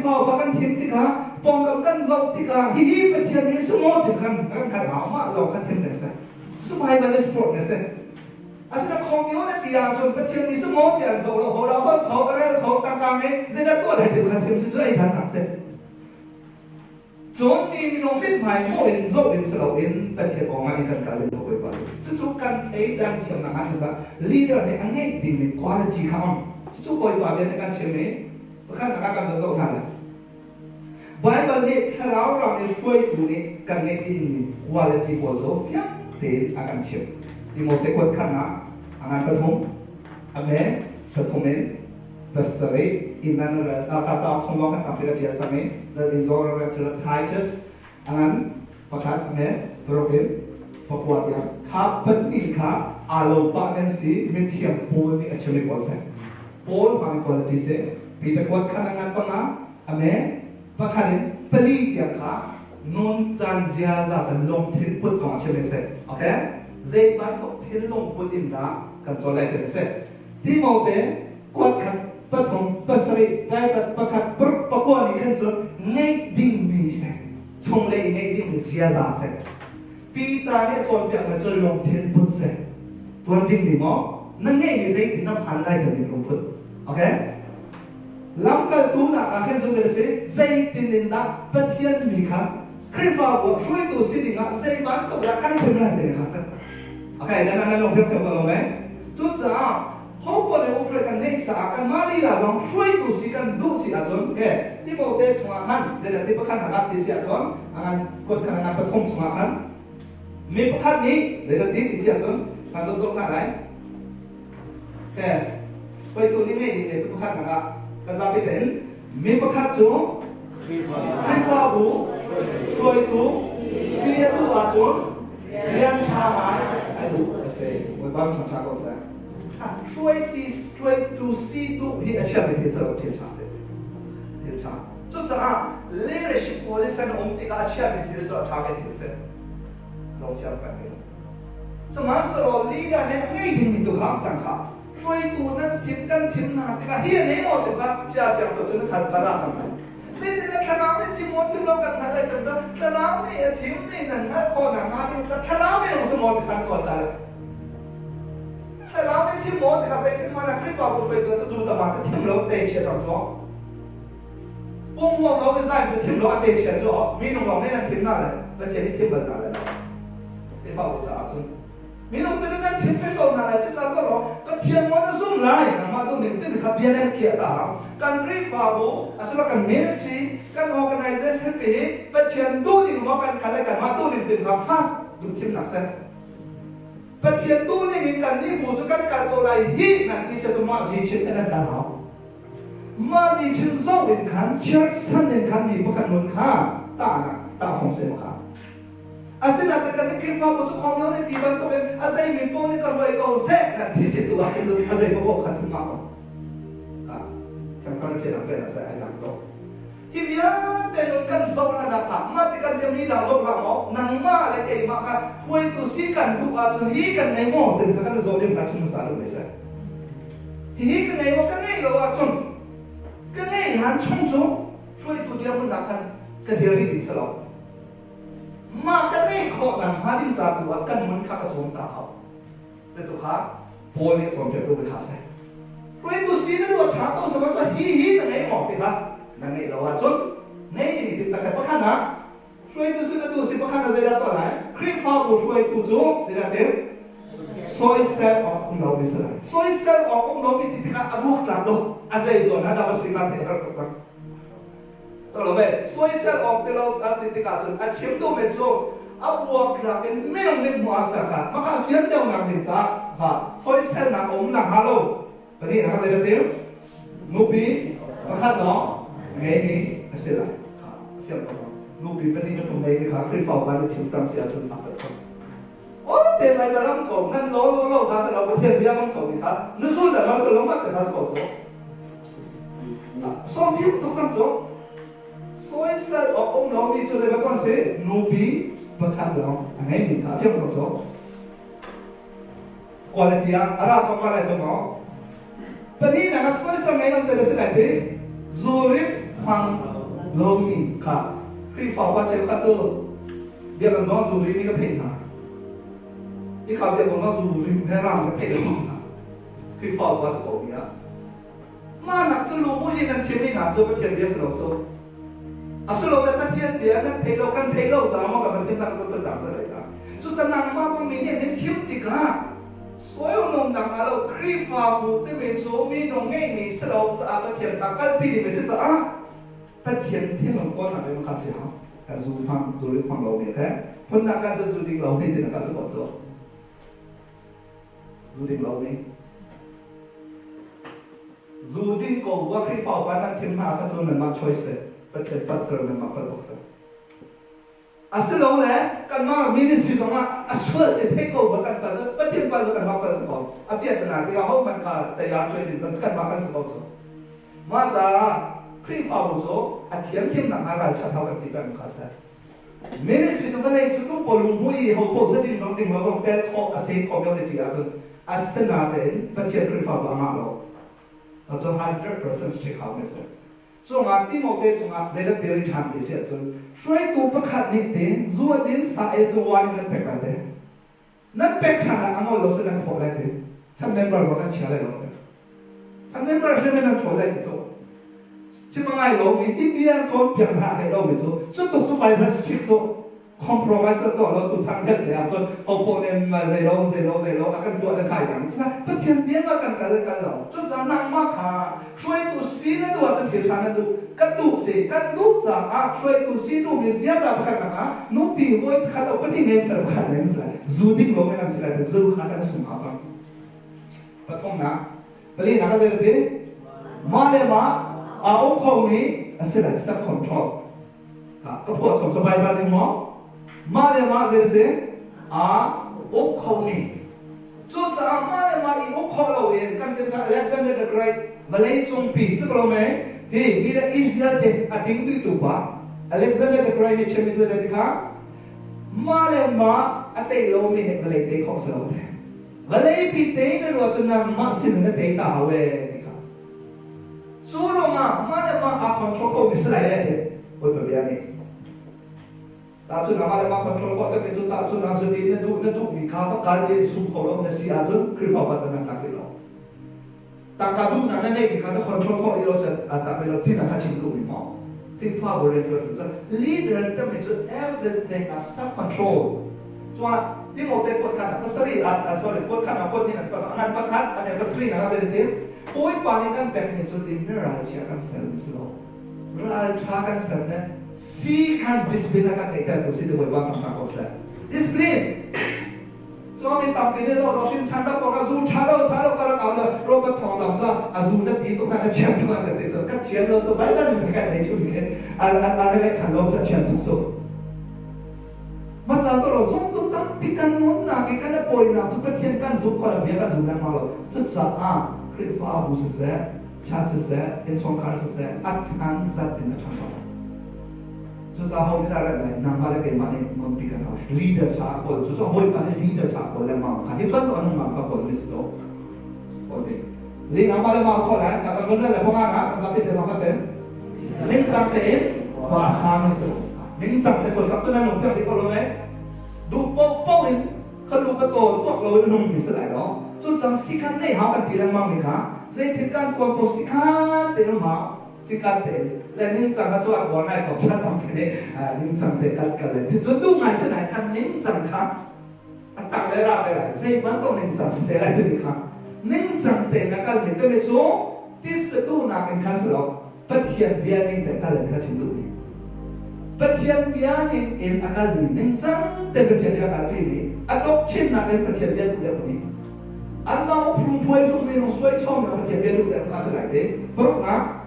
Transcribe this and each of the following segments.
Khrihfa upa kan thim tikah pawngkam kan zoh tikah hihi Pathian nih si maw ti khan kan hngalh hau mah lawng kha thim ding a si. Cu Baibal i support na si. Asina khong nio na ti ahcun Pathian nih si maw ti an zoh lo ho dah holh kho a rel kho tangka ngei zeidah tuah lai ti kha thim si cu ei than nak si. Cun mi minung mithmai hmuh in zoh in si loin Pathian awngah in kan kal in Bawipa nih cucu kan thleidan thiamnak ah in leader nih a ngeih dingmi quality kha um. Cucu Bawipa bia nih kan chim i pakhat ah kan zoh hna lai. Baibal nih thlarau ram i hruaitu nih kan ngeih dingmi quality pawl cu fiang tein a kan chimh. Timote kuat khat ah a ngan pathum, a me pathum in pasarih in nan rel ka cauk chung lawng kan tampi ka ṭial cang i lal in zong rak rel Titus a ngan pakhat a me paruk in pakua tiang kha pahnih kha aa lo pah nan si mithiam Paul nih a chimmi pawl si Paul hmang quality si Peter kuat khan a ngan panga a me pakhat in pali tiang kha nun caan ziaza kan lungthin put kong a chimmi si okay zei bantuk thinlung put in dah kan cawn lai ti si Timote kuat khat pathum pasarih taitat pakhat paruk pakua nih khan cun ngeih dingmi si chunglei i ngeih dingmi ziaza si Peter nih a cawnpiakmi cu lungthin put si tuan dingmi maw na ngeihmi zeitin na hman lai timi lungput okay lamkaltu nak ah khan cun zei si zeitin in dah Pathian mi kha Khrihfabu ah hruaitu si ding ah zei bantuk dah kan thim lai timi kha si okay dan nan lungthin thiam ko lo mei Cucaah hope le ukhruai kan neih caah kanmah lila zong hruaitu si kan duh si ahcun ke Timote chungah khan zeidah ti pakhat nak ah ti si ahcun a ngan kuat khan a ngan pathum chungah khan mi pakhat nih zeidah ti ti si ahcun kan dawt zawk hna lai ke hruaitu nih ngeih ding le cu pakhat nak ah kan zapi tein mi pakhat cu Khrihfabu hruaitu si a duh ahcun rian ṭha ngai a duh a si. Bawipa ṭha ṭha ko seh. Hruaitu hruaitu si duh hi a chiami thil si lo, thil ṭha si. Thil ṭha. Cucaah leadership position um tikah a chiami thil si lo, a ṭhami thil si. Lawmfiang kan ngei. Sihmanhsehlaw leader nih a ngei dingmi tu kha cang kha hruaitu nan thim kan thim hna tikah hi a nei maw ti kha sia siang to cun khat khat ah cang lai. Zeitin a thlarau nih thim maw thim lo kan hngalh lai tam thlarau nih a thim mi nan hngalh khawh nak hnga ding thlarau nih si maw ti khan kawl ta lai. Thlarau nih thim maw ti kha zeitin hmanh ah Khrihfabu hruaitu cu zu tama cu thim lo te chia cang cu. Pum huam lo mi zai cu thim lo a te chia cu mi nung lawng nih nan thim na le Pathian nih thim bal na le. Khrihfabu caah cun minung te nan thim peng ko hna lai cucaah sawh Pathian maw na zum lai nangmah tu ning timi kha bia nan khiah ta kan Khrihfabu asilo kan ministry kan organization pi Pathian duh ning maw kan kal le kanmah duh ning tim kha fast duh thimnak seh Pathian duh ning in kan nih bu cu kan kal ko lai hi nan ti sia cu mah zi chin nan kal hau mah zi chin zo in khan church san in khan mi pakhat nun kha ta nak ta fong se kha Asinain kan Khrihfabu cu khong ne ti bantukin a zeimi paoh nih ka ruai ko seh kan thi si tu ah cun a zei paoh kha thim ko. Thiangthar fian pe na sai ai dang zo. Hi vialte nun kan zoh la na kha mah ti kan tiam mi dang zoh hlah maw nangmah le keimah kha hruaitu si kan duh ahcun hi kan ngei maw tin kha kan zoh dim kha chim hmasa lu ne seh. Hi kan ngei maw ka ngei lo ahcun ka ngei han chung cu hruaitu dirhmun ah khan ka dir rih ding si lo. Mah ka neih khawh nakhnga ding ca tu ah kan mun kha ka cawm ta hau. Te tu kha Paul nih a cawnpiaktu mi kha si. Hruaitu si na ruah ṭha ko sama sa hi hi na ngei maw ti kha na ngeih lo ahcun ngei ding i takhat pakhat ah hruaitu si na tu si pakhat ah zeidah tuah lai? Khrihfabu hruaitu cu zeidah tin? Soisel awk um lo mi si lai. Soisel awk um lo mi ti tikah a ruak tlak lo. A zei zawn ah dah va si ma ti har tuk cang. Soisel awk ti lo kan ti tikah cun a chim duhmi cu a buaktlak in minung nih hmuh ah serkhat maka fian deuhnak ding caah ha soiselnak a um nak hnga lo pahnih nak zei ti nupi pakhat lawng ngeimi a si lai kha a fiang ko nupi pahnih pathum ngeimi kha Khrihfa upa nih thim cang si ahcun a tat cang te lai balam ko nan lo lo lo kha sa lo Pathian bia kam ko mi kha na zul le ma zul lo ma te kha ko cu so fiam tuk cang cu soisel awk um lo mi cu zei bantuk an si nupi pakhat lawng a ngei mi kha fiam tuk cu quality ah a ra ko ma lai cu maw pahnih nak a soisel ngei lam zei da si lai ti zurit hmang Lomi kha Khrihfa upa cheukhat cu biakinn zong zu rimi ka theih hna. Hika biakinn zong zu rim he rang ka theih lo hna. Khrihfa upa si ko mi ah. Mah nak cu lungmui in nan thiammi hna cu Pathian bia si lo cu. A si lo le Pathian bia nan theih lo kan theih lo caah maw kan Pathian tak cu kan dang sa lai. Cucaah nangmah kong mi nih an thim tikah Soilawmnak ah lo Khrihfabu timi cu minung ngeihmi si lo caah Pathian tak kalpi dingmi si caah Pathian thinlung kawlnak ding kha si hau. Ka zu hmang, zu rit hmang lo mi he phundang kan cu zu ding lo mi tin ka si ko cu. Zu ding lo mi. Zu ding ko wa Khrihfa upa nan thim hna kha cu nanmah choice Pathian pat ser nanmah pat bak ser. Asilole kanmah ministry zongah a sual te theih ko ba kan pal cu Pathian pal cu kanmah pal si ko. A piat na tikah hohmanh kha tei ah cuai ding cu kanmah kan si ko cu. Mah caah Khrihfabu cu a thiamthiamnak ah ralṭhat hau kan ti peng kha si. Ministry cu vawlei cu nu pawl lung hmui i ho paoh zadin zong ding lo zong tel khawh a si community ahcun asinatein Pathian Khrihfabu a ngah lo. Cu 100% strict hau mi a si. Cungah Timote cungah zeidah ti rih ṭhan ti si ahcun hruaitu pakhat nih ti zuat in sa e cu wan in nan pek lai te. Nan pek ṭhan ah a ngol lo si nan phawh lai ti. Chan member zong nan chia lai lo te. Chan member hrim in nan ṭhawl lai ti cu. Chim a ngai lomi i bia cawnpiak hna a theih lomi cu cu tuk cu Bible strict cu compromise kan tuah lo tu chang vialte ah cun hopoh nih zei lo zei lo zei lo a kan tuah le kai dang cucaah Pathian bia ma kan kal le kal lo. Cucaah nangmah kha hruaitu si na duh ahcun thil ṭha na duh kan duh si kan duh caah hruaitu si duhmi ziaza pakhat nak ah nupi hawi pakhat lo pahnih nem sel pakhat nem sel zu ding lo men an si lai te zu kha kan sung hau cang. Pathumnak, palinak a zei ti mah le mah aa uk khomi a si lai, self control. Ka phuah chom ka Baibal ning maw? Mah le mah zei si? Aa uk khomi. Cucaah mah le mah i uk khawh loin kan tim kha Alexander the Great vawlei cungpi si ko lo mei? Hi mi le i vialte a ding tu pa Alexander the Great nih chimmi cu ti kha mah le mah a tei lomi nih vawlei tei khawh si lo te. Vawlei pi tei na ruah cu nangmah sin na tei ta hau e ti kha. Cu ruangah mah le mah aa control khomi si lai le ti Bawipa bia nih. Tahchun ah mah le mah control khawh timi cu tahchun ah zun in na duh na duhmi kha va kal i sum kho lo na si ahcun Khrihfa upa can na tlak rih lo. Tangka duhnak na neihmi kha na control khawh rih lo cun aa tlak rih lo ti na kha chim duhmi maw? Khrihfa bu rianṭuan tu cu leader timi cu everything ah self control. Cuah Timote kuat khat ah pasarih ah sorry kuat khat ah kuat hnih an ngan pakhat a pasarih nak ah zei Bawipa nih kan pekmi cu ti ralchia kan ser mi si lo. Ralṭha kan ser ne si khan discipline a kan ngeihter tu si ti Bawipa kan hna ko seh. Discipline! Cu mi tampi nih lo hrim ṭhan lo ko ka zu ṭha lo ṭha lo ka rak au le Robert Thawng Dam cu a zu na ti tuk na ka chiam tuk an ka ti cu ka thiam lo cu Bible in ka nei chung khin a a le khan lo cu a chiam tuk su. Maca cu lo zumtu tampi kan nunnak i kan i pawinak cu Pathian kan zumh ko le bia kan zum lengmang lo. Cucaah Khrihfabu siseh, church siseh, innchungkhar siseh, a than zat in a ṭhang lo. Cucaah ho nih dah remh lai? Nangmah le keimah nih nunpi kan hau. Leader ṭha a kawl. Cucu Bawipa nih leader ṭha a kawl lengmang kha. Hi bantuk a nungmang kha kawl mi si cu. Kawl ding. Li nangmah le mah kawl lai. Ka kan vun le panga na kan zapi te zong kan ten. Ningcang tein khua a sami si. Ningcang te khuasak cu nan nung piak dih ko lo mei? Duh paohpaoh in ka lu ka tawl tuak lo in nung mi si lai lo. Cucang sikhan nei hau kan ti lengmang mi kha zeitin kan tuan ko sikhan tein um hau. Sikhan tein le ningcang kha cu a kuar ngai ko chan tam khi nih ningcang te kan kal le ti cun duh ngai si lai kan ningcang kha a tang le ra te lai zei bantuk ningcang si te lai timi kha ningcang tein a kal mi timi cu tisatu nak in khan si lo Pathian bia ning te kal in kha chim duh mi Pathian bia ning in a kal mi ningcang te Pathian bia kalpi mi a tok chinnak in Pathian bia duh deuh mi anmah phung phuai phung mi nung suai chom na Pathian bia duh deuh kha si lai te paruknak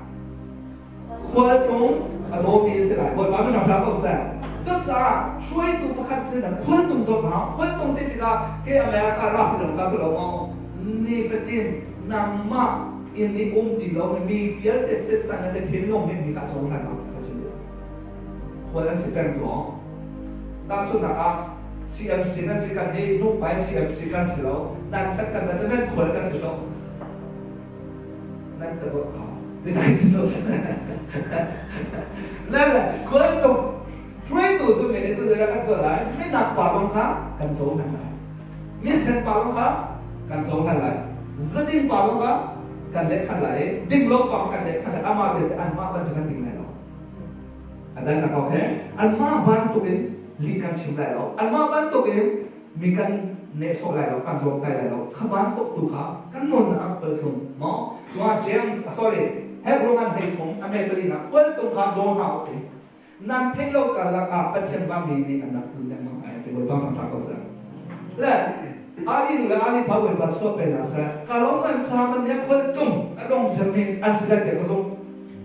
khualtlung a dawmi a si lai. Bawipa min ṭha ko seh. Cucaah hruaitu pakhat sin ah khualtung dawt hna. Khualtung ti tikah ke America ram lo ka si lo maw? Nifatin nangmah in i um ti lo mi vialte setsang in te thinlung nih mi ka cohlan lo ka chim. Khual an si peng cu. Tahchunhnak ah CMC nan si kan hi nupai CMC kan si lo. Nan chat kan nan khual kan si lo. Nan ka dawt hau. Le le khual tung hruaitu cu mi nih cu zei kan tuah lai? Minak pa zong kha kan cohlan lai. Misen pa zong kha kan cohlan lai. Zading pa zong kha kan lehkhan lai i ding lo pa kan lehkhan lai. Amah belte anmah bantuk kan ding lai lo. A dannak okay? Anmah bantuk in lih kan chim lai lo. Anmah bantuk in mi kan nehsawh lai lo, kan zawmtai lai lo. Kha bantuk tu kha kan nunnak a khualtlung maw? Cun James, sorry, Hebrew ngan hlei thum a me pali nak khualtlung kha daw hna u ti. Nan theih lo karlak ah Pathian vanmi nih an rak tlun lengmang ai ti Bawipa thangṭhat ko seh. Le Ali nu le Ali pa Bawipa chuah pe hna seh. Ka lawm nan ca man nih a khualtlung a dong cemmi an si lai tiah ka zumh.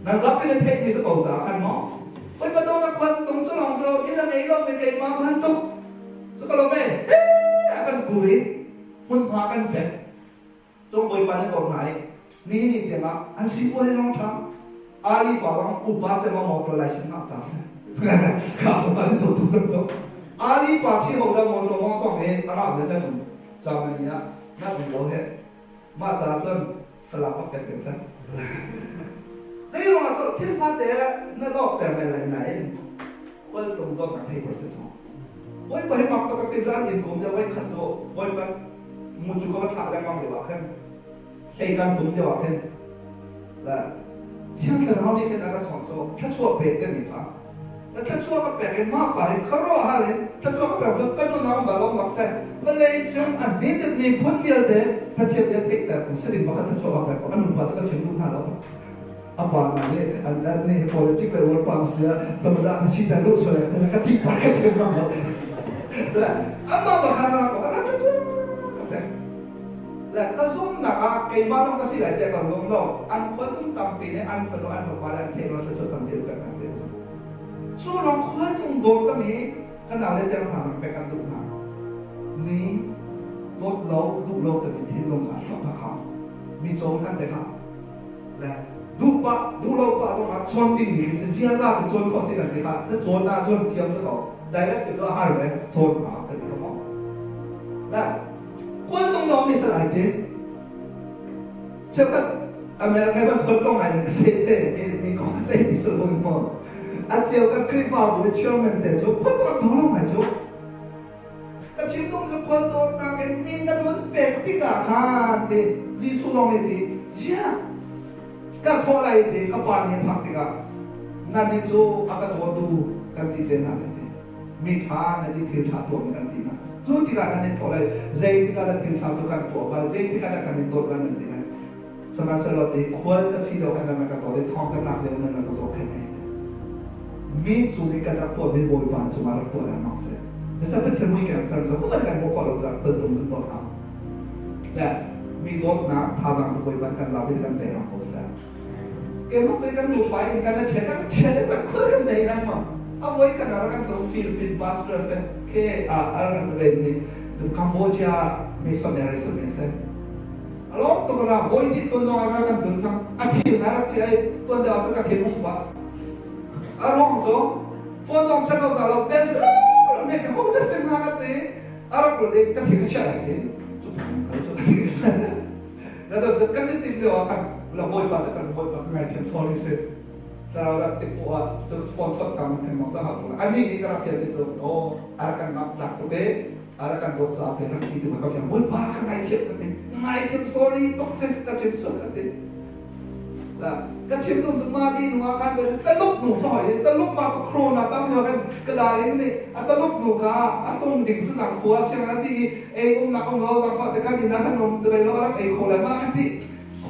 Nan zapi na theihmi si ko caah khan maw? Bawipa dawh na khualtlung cu lawng si lo inn a ngei lo mi keimah bantuk Cu ka lawm e, a kan ku i hmunhma kan pek. Cung Bawipa nih dawt hna i nihin ni tiang ah an sipuazi zong ṭha. Ali pa bang upa cem ah motor license ngah ta seh. Kha upa nih dawt tuk cang cu. Ali pa thi ho dah motor mong cong i a ngah ve nan um. Germany ah nan um lo he. Mah caah cun salam bak pek kan si. Zeiruang ah cun thil fate na lawk ter men lai nain khualtlung dawtnak thei ko si cu. Bawipa hi mak taktak in zan in kum deuh voi khat cu Bawipa mucu ka va thlah lengmang lio ah khan hlei kan tum lio ah khin le Thiang Thlarau nih khin a ka chawnh cu thluachuah pek timi kha na thluachuah ka pek i mah pa hi khuaruahhar in thluachuah ka pek cu ka nun ah um bak seh vawlei cung a hnitit miphun vialte Pathian bia theihter tu si ding pakhat thluachuah ka pek ko an nupa cu ka chim duh hna lo. Apa na nih an an nih politic le world pump sia tamada ka si ta lu so le ka ka tik pa ka chim ngam lo. Le amma ba kha ra ko ka ka ka le ka zum nak ah keimah lawng ka si lai tiah ka zum lo. An khua tum tampi nih an fanu an fapa le an theih lo thluachuah tampi ka kan te cu lawng khua tung dawt tam hi kan nau le tiang hna pek kan duh hna. Mi dawt lo duh lo tami thinlung kha hlawk ka kham mi cohlan te kha le duh pah duh lo pah zong ah cawn ding mi khi si ziaza cu cawn khawh si kan ti kha na cawn ah cun thiam cu ko direct cu a har ve cawn hna kan ti kho maw le khualtung lawng mi salai ti cheukhat America ban khualtong ai mi se te mi mi kong a cei mi sulung mo a cheu ka Khrihfabu chairman te cu khualtong thong ai cu Ka thinlung ka khualtlawnnak in mi na nun pek tikah khan ti Jesuh lawng nih ti ziah ka thawh lai ti ka pa nih a phak tikah nannih cu a ka dawtu kan ti te hna lai ti mi ṭha na ti thil ṭha tuahmi kan ti hna cu tikah nan i thawh lai zei tikah dah thil ṭha cu kan tuah bal zei tikah dah kan in dawt bal nan ti lai sihmanhsehlaw ti khual ka si lo khan nan ka dawt i thong ka tlak lio nan ka zohkhenh ai mi cung i kan rak tuahmi Bawipa cungah rak tuah lengmang seh. Zeicah Pathian mui kan ser cu human kan hmuh khawh lo caah khualtlung kan dawt hau. Le mi dawtnak thazaang tu Bawipa kan zapi kan pe hram ko seh. Keimah tu kan nupa in kan ṭhial kan ṭhial le cang khul kan nei lengmang. A voi kan rak kan tu Philippine pastor seh ke a kan ren ni Cambodia missionary seh a lawm tuk ra voi hnih tuan zong ra kan tlun cang a thil na rak thi ai tuan deuh ah ka thin hung pah a rong cu phone zong check lo za lo bel lo lo ne ka ho da sin ha ka ti a rak rul i ka thin ka chia lai ti cu cu ka thin na do cu kan tin lio ah khan la bawipa se kan bawipa ka ngai thiam sorry se thlarau rak tik po ah cu phone chot kam then mong cha ha ko ani ni ka rak fian ti cu no ara kan mak tlak tuk e ara kan dawt caah pe rak si ti ka fiang Bawipa ka ngaithiam ka ti ngaithiam sorry tuk si ka chim sual ka ti la ka chim tum cu ma di nu ah khan cun taluk nu soi taluk ma ka corona tam lio kan ka darling nih a taluk nu kha a tung ding si zang khua siang a ti ei um nak um lo zang fa te kan inn ah kan um te lo rak ei kho le ma ka ti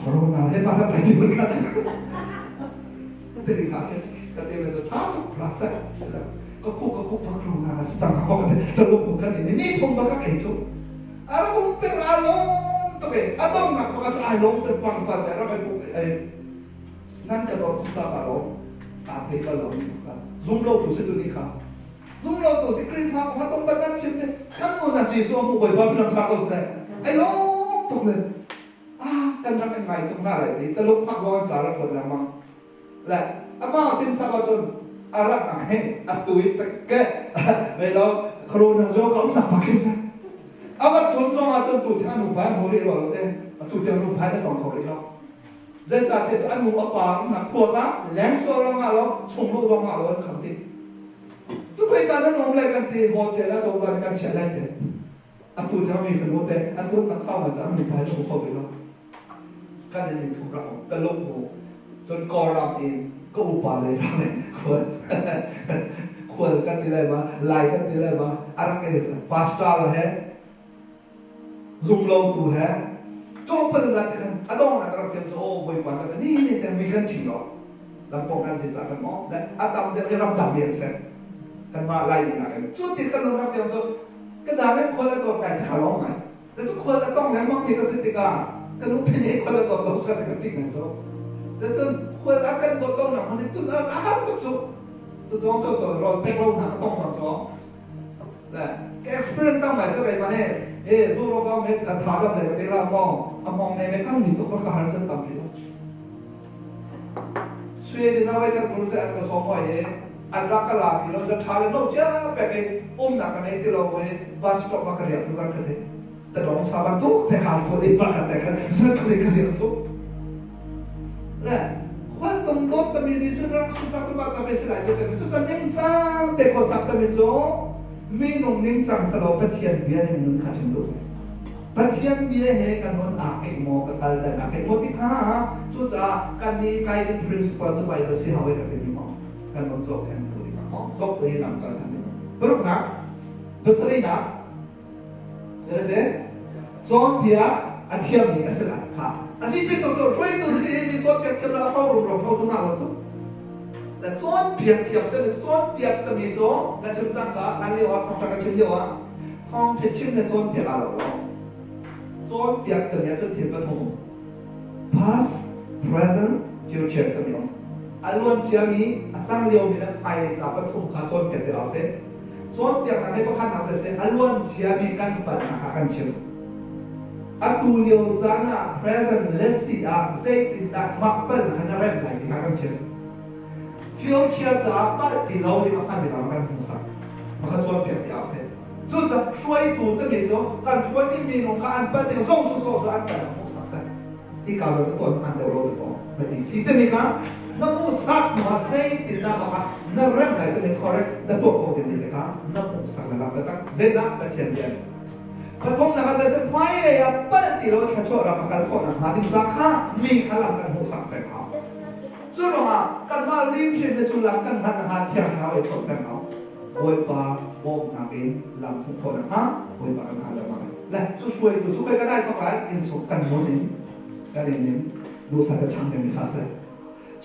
corona he ma ta ti ka ti kha ka ti me tha tuk ra sa ka khu ka khu pak ro na si chang ka te ta lu ku kan ni ni thum ba ka ei chu ara kum te ra lom to ke adong nak pa ka ai lom te pang pa te ra kai pu ai nan ka do ta pa lo ta pe ka lo ni ka zum lo tu se tu ni kha zum lo tu si Krifa ko ha tong ba kan chim te kan mo na si so mu boi ba lam sa ko se ai lom tuk le ah kan rak in ngai tuk na lai ti taluk phak zong an ca rak kuat lengmang le amah chin sak ahcun a rak ang he a tu i takke mei lo corona zo ka um nak pa khi sa avat thun zong ahcun tu thang nu pai mo ri ro te tu tiang nu pai na tong kho rih lo. Zeicahtiah cu an nu a pa umnak khua kha lengchuah zong ah lo, chungluh zong ah lo an kham dih. Cu khoika nan um lai kan ti hotel ah cozah nih kan chiah lai te. Atu tiang mi fanu te an umnak sau ngai caah mipa hi kan kho ve lo. Kan in thum rak um ka lung mu cun Kawlram in ka upa lei ram in khual khual kan ti lai ma lai kan ti lai ma a rak i pastor he zumlotu he tlawmpal in rak khan a dongnak rak fiam cu aw Bawipa ka ni ni te mi kan ṭhi lo lamkong kan si ca kan maw a tam deuh hi ramdang mi an si kanmah Laimi nakin cu ti kan lung rak fiam cu ka dan in khual a dawt ngai kha lawng ngai cu khual a tong lengmang mi ka si tikah ka nu phin he khual a dawt lo sa ka ti ngai cu cun khual a kan dawt lo nak hmun tun a har tuk cu tu zong cu rawl pek lo na ka tong cang cu le ka experience tam ngai cu rei ma he e zu ro ba me tha dam le ka te la mo a mong ne me kan mi to ka har chan tam pi Sweden ah kan kul se an ka som hoi i an rak ka la ti lo za tha le no chia pek i umnak ka nei ti lo i bus stop ah ka riak tu zan khat i ta dong sa bantuk te khan ko i ma khat te khan zan khat i ka riak tu le khual tum dawt tami ni sun rak su sak ma cha ve si lai te cu chan ning cang te ko sak tami cu minung ning cang salo Pathian bia ning nun kha chim duh. Pathian bia he kan hun aa keih maw, ka kal dan aa keih maw ti kha cucaah kan nih guiding principle cu Bible si hau kan timi maw kan hun zawk kan tu ding ah zawk te lam kal kan ding. Paruknak, pasarihnak, si cawnpiak a thiammi a si lai kha. A si ti to hruaitu si mi cawnpiak thiam la ho rum ro ho cu nga lo cu. La cawnpiak thiam te mi cawnpiak tami cu ka chim cang ka hlan lio ah thawngṭha ka chim lio ah Thawngṭha chim le cawnpiak aa lo lo. Cawnpiak timi ahcun thil pathum um. Past, present, future timi um. A luan ciami, a cang liomi le hmailei ca pathum kha cawnpiak ti hau sih. Cawnpiaknak nih pakhatnak siseh a luan ciami kan palhnak kha kan chim. Atu lio caan ah present le si ah zeitindah mah palh kha na remh lai ti kha kan chim. Future caah palh ti lo ding a hmanmi lam kan hmuhsak. Maka cawnpiak ti hau sih. Cucaah hruaitu timi cu kan hruaimi minung kha an palh tik zong sawsawh cu an kan hmuhsak seh. Hi ka zawn tuan hman deuh lo ko. Na ti si timi kha na hmuhsak hnu ah zeitindah maka na remh lai timi correct na tuah ko timi kha na hmuhsak na lam taktak. Zeidah Pathian rian? Pathumnak ah zei hmailei ah palh ti lo thluachuah ram a kal khawh nakhnga ding ca kha mi kha lam kan hmuhsak peng hau. Cu ruangah kanmah limhrin le cu lam kan hngalh nakhnga Thiang Thlarau i chawnh peng hau. Bawipa bawmhnak in lam hmuh khawh nakhnga Bawipa kan hal lengmang. Le cu hruaitu cu kai kan ai thawk lai innchung kan nun in kan in in duhsat ka ṭhang ding kha si.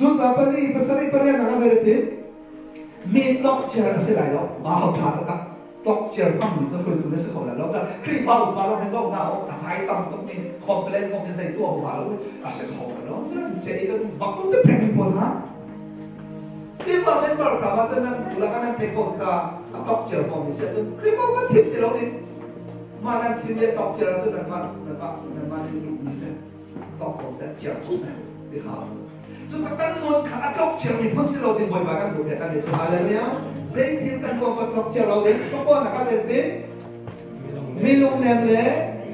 Cu ca pali pasarih pariat nak ah zei ti mi tlokciar a si lai lo. Wow, ṭha taktak. Tlokciar hmangmi cu hruaitu na si kho lai lo. Khrihfa upa lawng hi zoh hna u, a sai tam tuk mi complain kong hi zei tuah hna lo a si kho lai lo. Ce i kan bak te pheng mi pawl hna. Khrihfa member ka ma cun nan tu la kan nan thei kho ta a tlokciar hmang mi si ahcun Khrihfa upa thim ti lo ding. Mah nan thim le tlokciar ahcun nan mah nan mah nan mah nih duh mi si. Tlok ko seh, ciar ko seh ti kha. Cucu kan nun kha a tlok cio mi phun si lo ding Bawipa kan duh kan i cu hallelujah. Zei thil kan tuah kan tlok cio lo ding pakua na ka zel ti minung nem le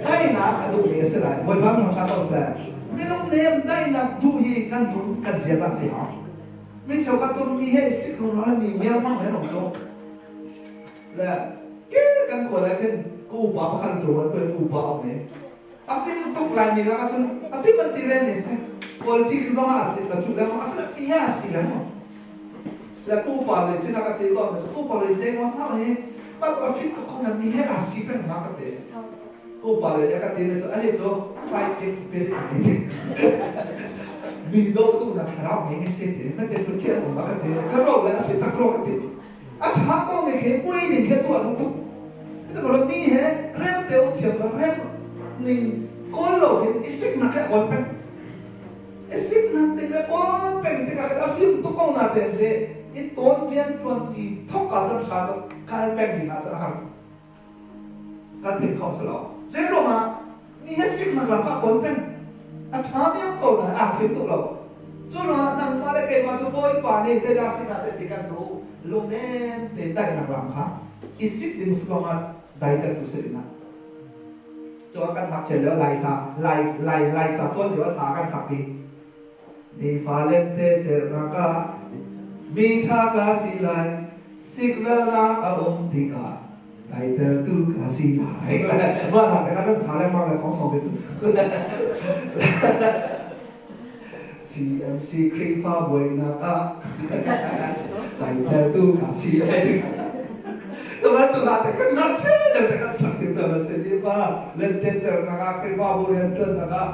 daihnak a duh mi a si lai. Bawipa min hla ko seh. Minung nem daihnak duh hi kan nun kan ziaza si ha. Mi cheukhat cu mi he sik rung lo mi mel hmang he nong cu. Le ke kan khual ah khin ka upa pakhat tu wan ko upa om ne. A fim tuk laimi lak ahcun a fim an ti ve ne seh. Politics zong ah a cu lengmang a si ti a si lengmang. Le pupa le sinah ka ti tawn cu pupa le zei ngam hlah hi mah a fim tuk ko na mi he a si peng ma ka ti. Pupa le ka ti cu ani cu fighting spirit ni ti. Mi do tu na thlarau mi ni si ti na te tu khian ma ka ti. Ka ro le a si tak ro ka ti. A ṭha ko mi khi pui ning he tuah duh tuk. Ito mi he rem te um thiam lo rem ning kawl lo hin i siknak he kawl peng. I siknak ting le kawl peng tikah khin a fim tuk ko na ten te i tawn rian ṭuan ti thok ka cun ṭha tuk kal peng ding ah cun a har tuk. Kan thim kho si lo. Zei ruangah mi he siknak lam kha kawl peng. A ṭha mi um ko na aa thim duh lo. Cu ruangah nangmah le keimah cu Bawipa nih zeidah si hna seh ti kan duh. Lungnem tein daihnak lam kha i sik ding si zongah daiter tu si ding ah. Cun kan ngakchia lio lai hla lai lai lai ca cawn lio hla kan sak ti. Nifa lente cernak ah mi ṭha ka si lai, sikvelnak a um tikah daitertu ka si lai. Mah hna te kha nan sa lengmang le khong song te cu. CMC Khrihfa buainak ah daitertu ka si lai. Tuhan tu hna te kan nak chen te kan sak ti na se ni pa lente cernak ah Khrihfa bu rian ṭuannak ah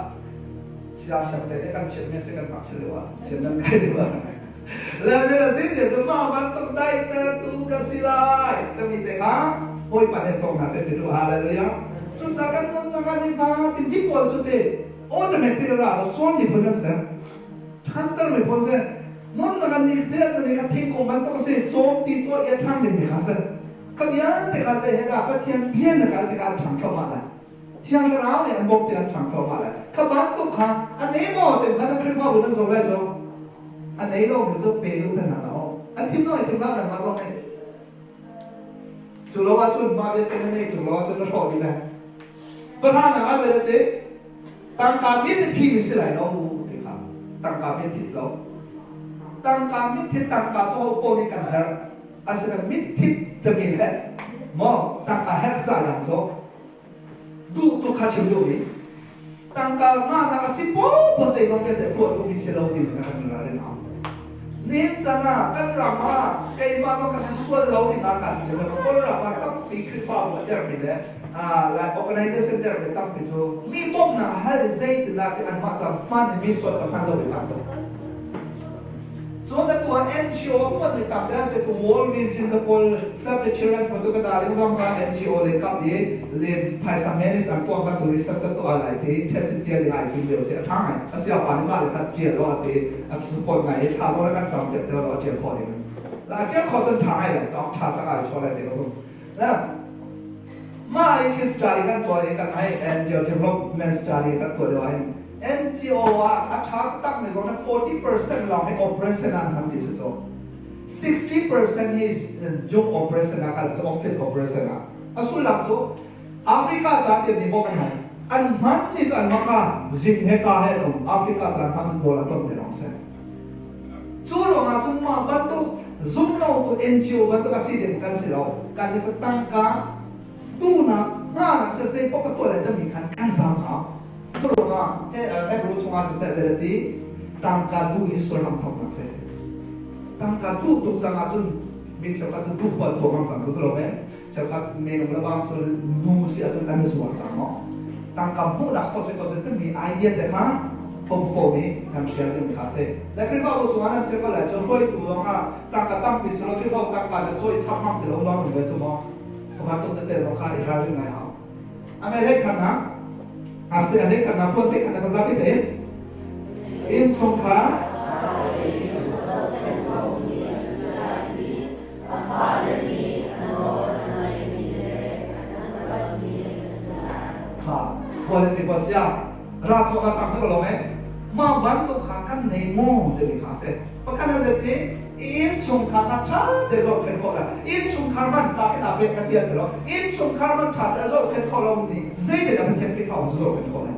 sia siang te kan chiat me se kan mak chile wa chiat nan kai te wa le le le zin je ma bantuk dai ter tu ka si lai te mi te kha hoi pa ne chong na se ti tu hallelujah chu sa kan mun na kan ni fa tin ji pol chu te automatic ra lo chon ni phun se than tar mi phun se mun na kan ni te ni kha thing kong bantuk se chom ti to ya thang ni kha se ka vialte kha se he da Pathian bian na kal te ka thang kho ma lai Thiang Thlarau nih an bawmh ti an ṭhang thluahmah lai. Kha bantuk kha a nei maw ti kha na Khrihfabu nan zoh lai cu a nei lomi cu pe duh hna hlah u. An thim lo i thim hlah nangmah zong nih. Cu lo ahcun mah vialte na nei tuk lo ahcun na hrawh dih lai. Pahranak ah zei ti tangka mit a thimi si lai lo ti kha tangka mit thit lo. Tangka mit thit tangka cu ho paoh nih kan herh. Asinain mit thit timi le maw tangka herh ca lang cu duh tuk kha chim duhmi tangka ngahnak a si popo zeizong vialte tuah duhmi si lo timi kha kan ralrin hau. Nihin chan ah kan ram ah keimah zong ka si sual lo ti ma kan ti lo Kawl ram ah tampi Khrihfabu a dermi le like organization dermi tampi cu mi bawmhnak hal zeitindah ti anmah ca hman in mi sual ca hman lo mi tam tuk. Cun atu ah NGO a tuanmi tam vialte cu World Vision the pawl Save the Children bantuk a dal in ram ka NGO lei kap i le phaisa manage an tuah bantuk research ka tuah lai ti test in tial in ai tim lio si a ṭha ngai. A sia pa nih mah le khat ṭial lo a ti a support ngai i ṭha lo le kan cam piak deuh lo a ṭial khawh ding. La a ṭial khawh cun ṭha ngai lai cawk ṭha tak ai chuah lai ti ka zumh. Na mah i khi study kan tuah i kan ai NGO development study kan tuah lio ah hin NGO ah a ṭha taktak mi zong 40% lawng hi operation ah an hman ti si cu. 60% hi job operation ah kal office operation ah. A sullam cu Africa ca tian mi bawm an hman. An hman ni cu an maka zing he ka he an um. Africa ca hman cu dollar tlawm te lawng si. Cu ruangah cun mah bantuk zumlo tu NGO bantuk a si ding kan si lo. Kan hi cu tangka tunak hnanak siseh paoh ka tuah le tami khan kan zaam hau. Cu ruangah Hebrew chungah siseh zei ti tangka duh hi sual hram thawknak si. Tangka duh tuk cang ahcun mi cheukhat cu duh huat tuah ngam cang cu si lo men. Cheukhat minung le bang cu nu si ahcun an i zuar cang maw. Tangka hmuhnak kho si ko si timi idea te kha phomfom i kan hrial ding kha si. Le Khrihfabu chungah nan chim ko lai cu hruaitu zongah tangka tampi si lo Khrihfabu tangka na cawi chap hmang ti lo lawng in cu maw. Kha bantuk tete zong kha i ralring ngai hau. Ame hlei khan na ase a hlei khan na puan hlei khan na ka zapi te innchungkhar kha quality ba sia ra thok ka chang sa lo me ma bantuk kha kan nei mo te mi kha se pakhat na zeti innchungkhar kha ṭha te zohkhenh khawh lai. Innchungkhar man pa khi naa pek ka ṭial ti lo. Innchungkhar man ṭha te a zohkhenh khawh lo nih zeitin Pathian Khrihfa cu zohkhenh khawh lai?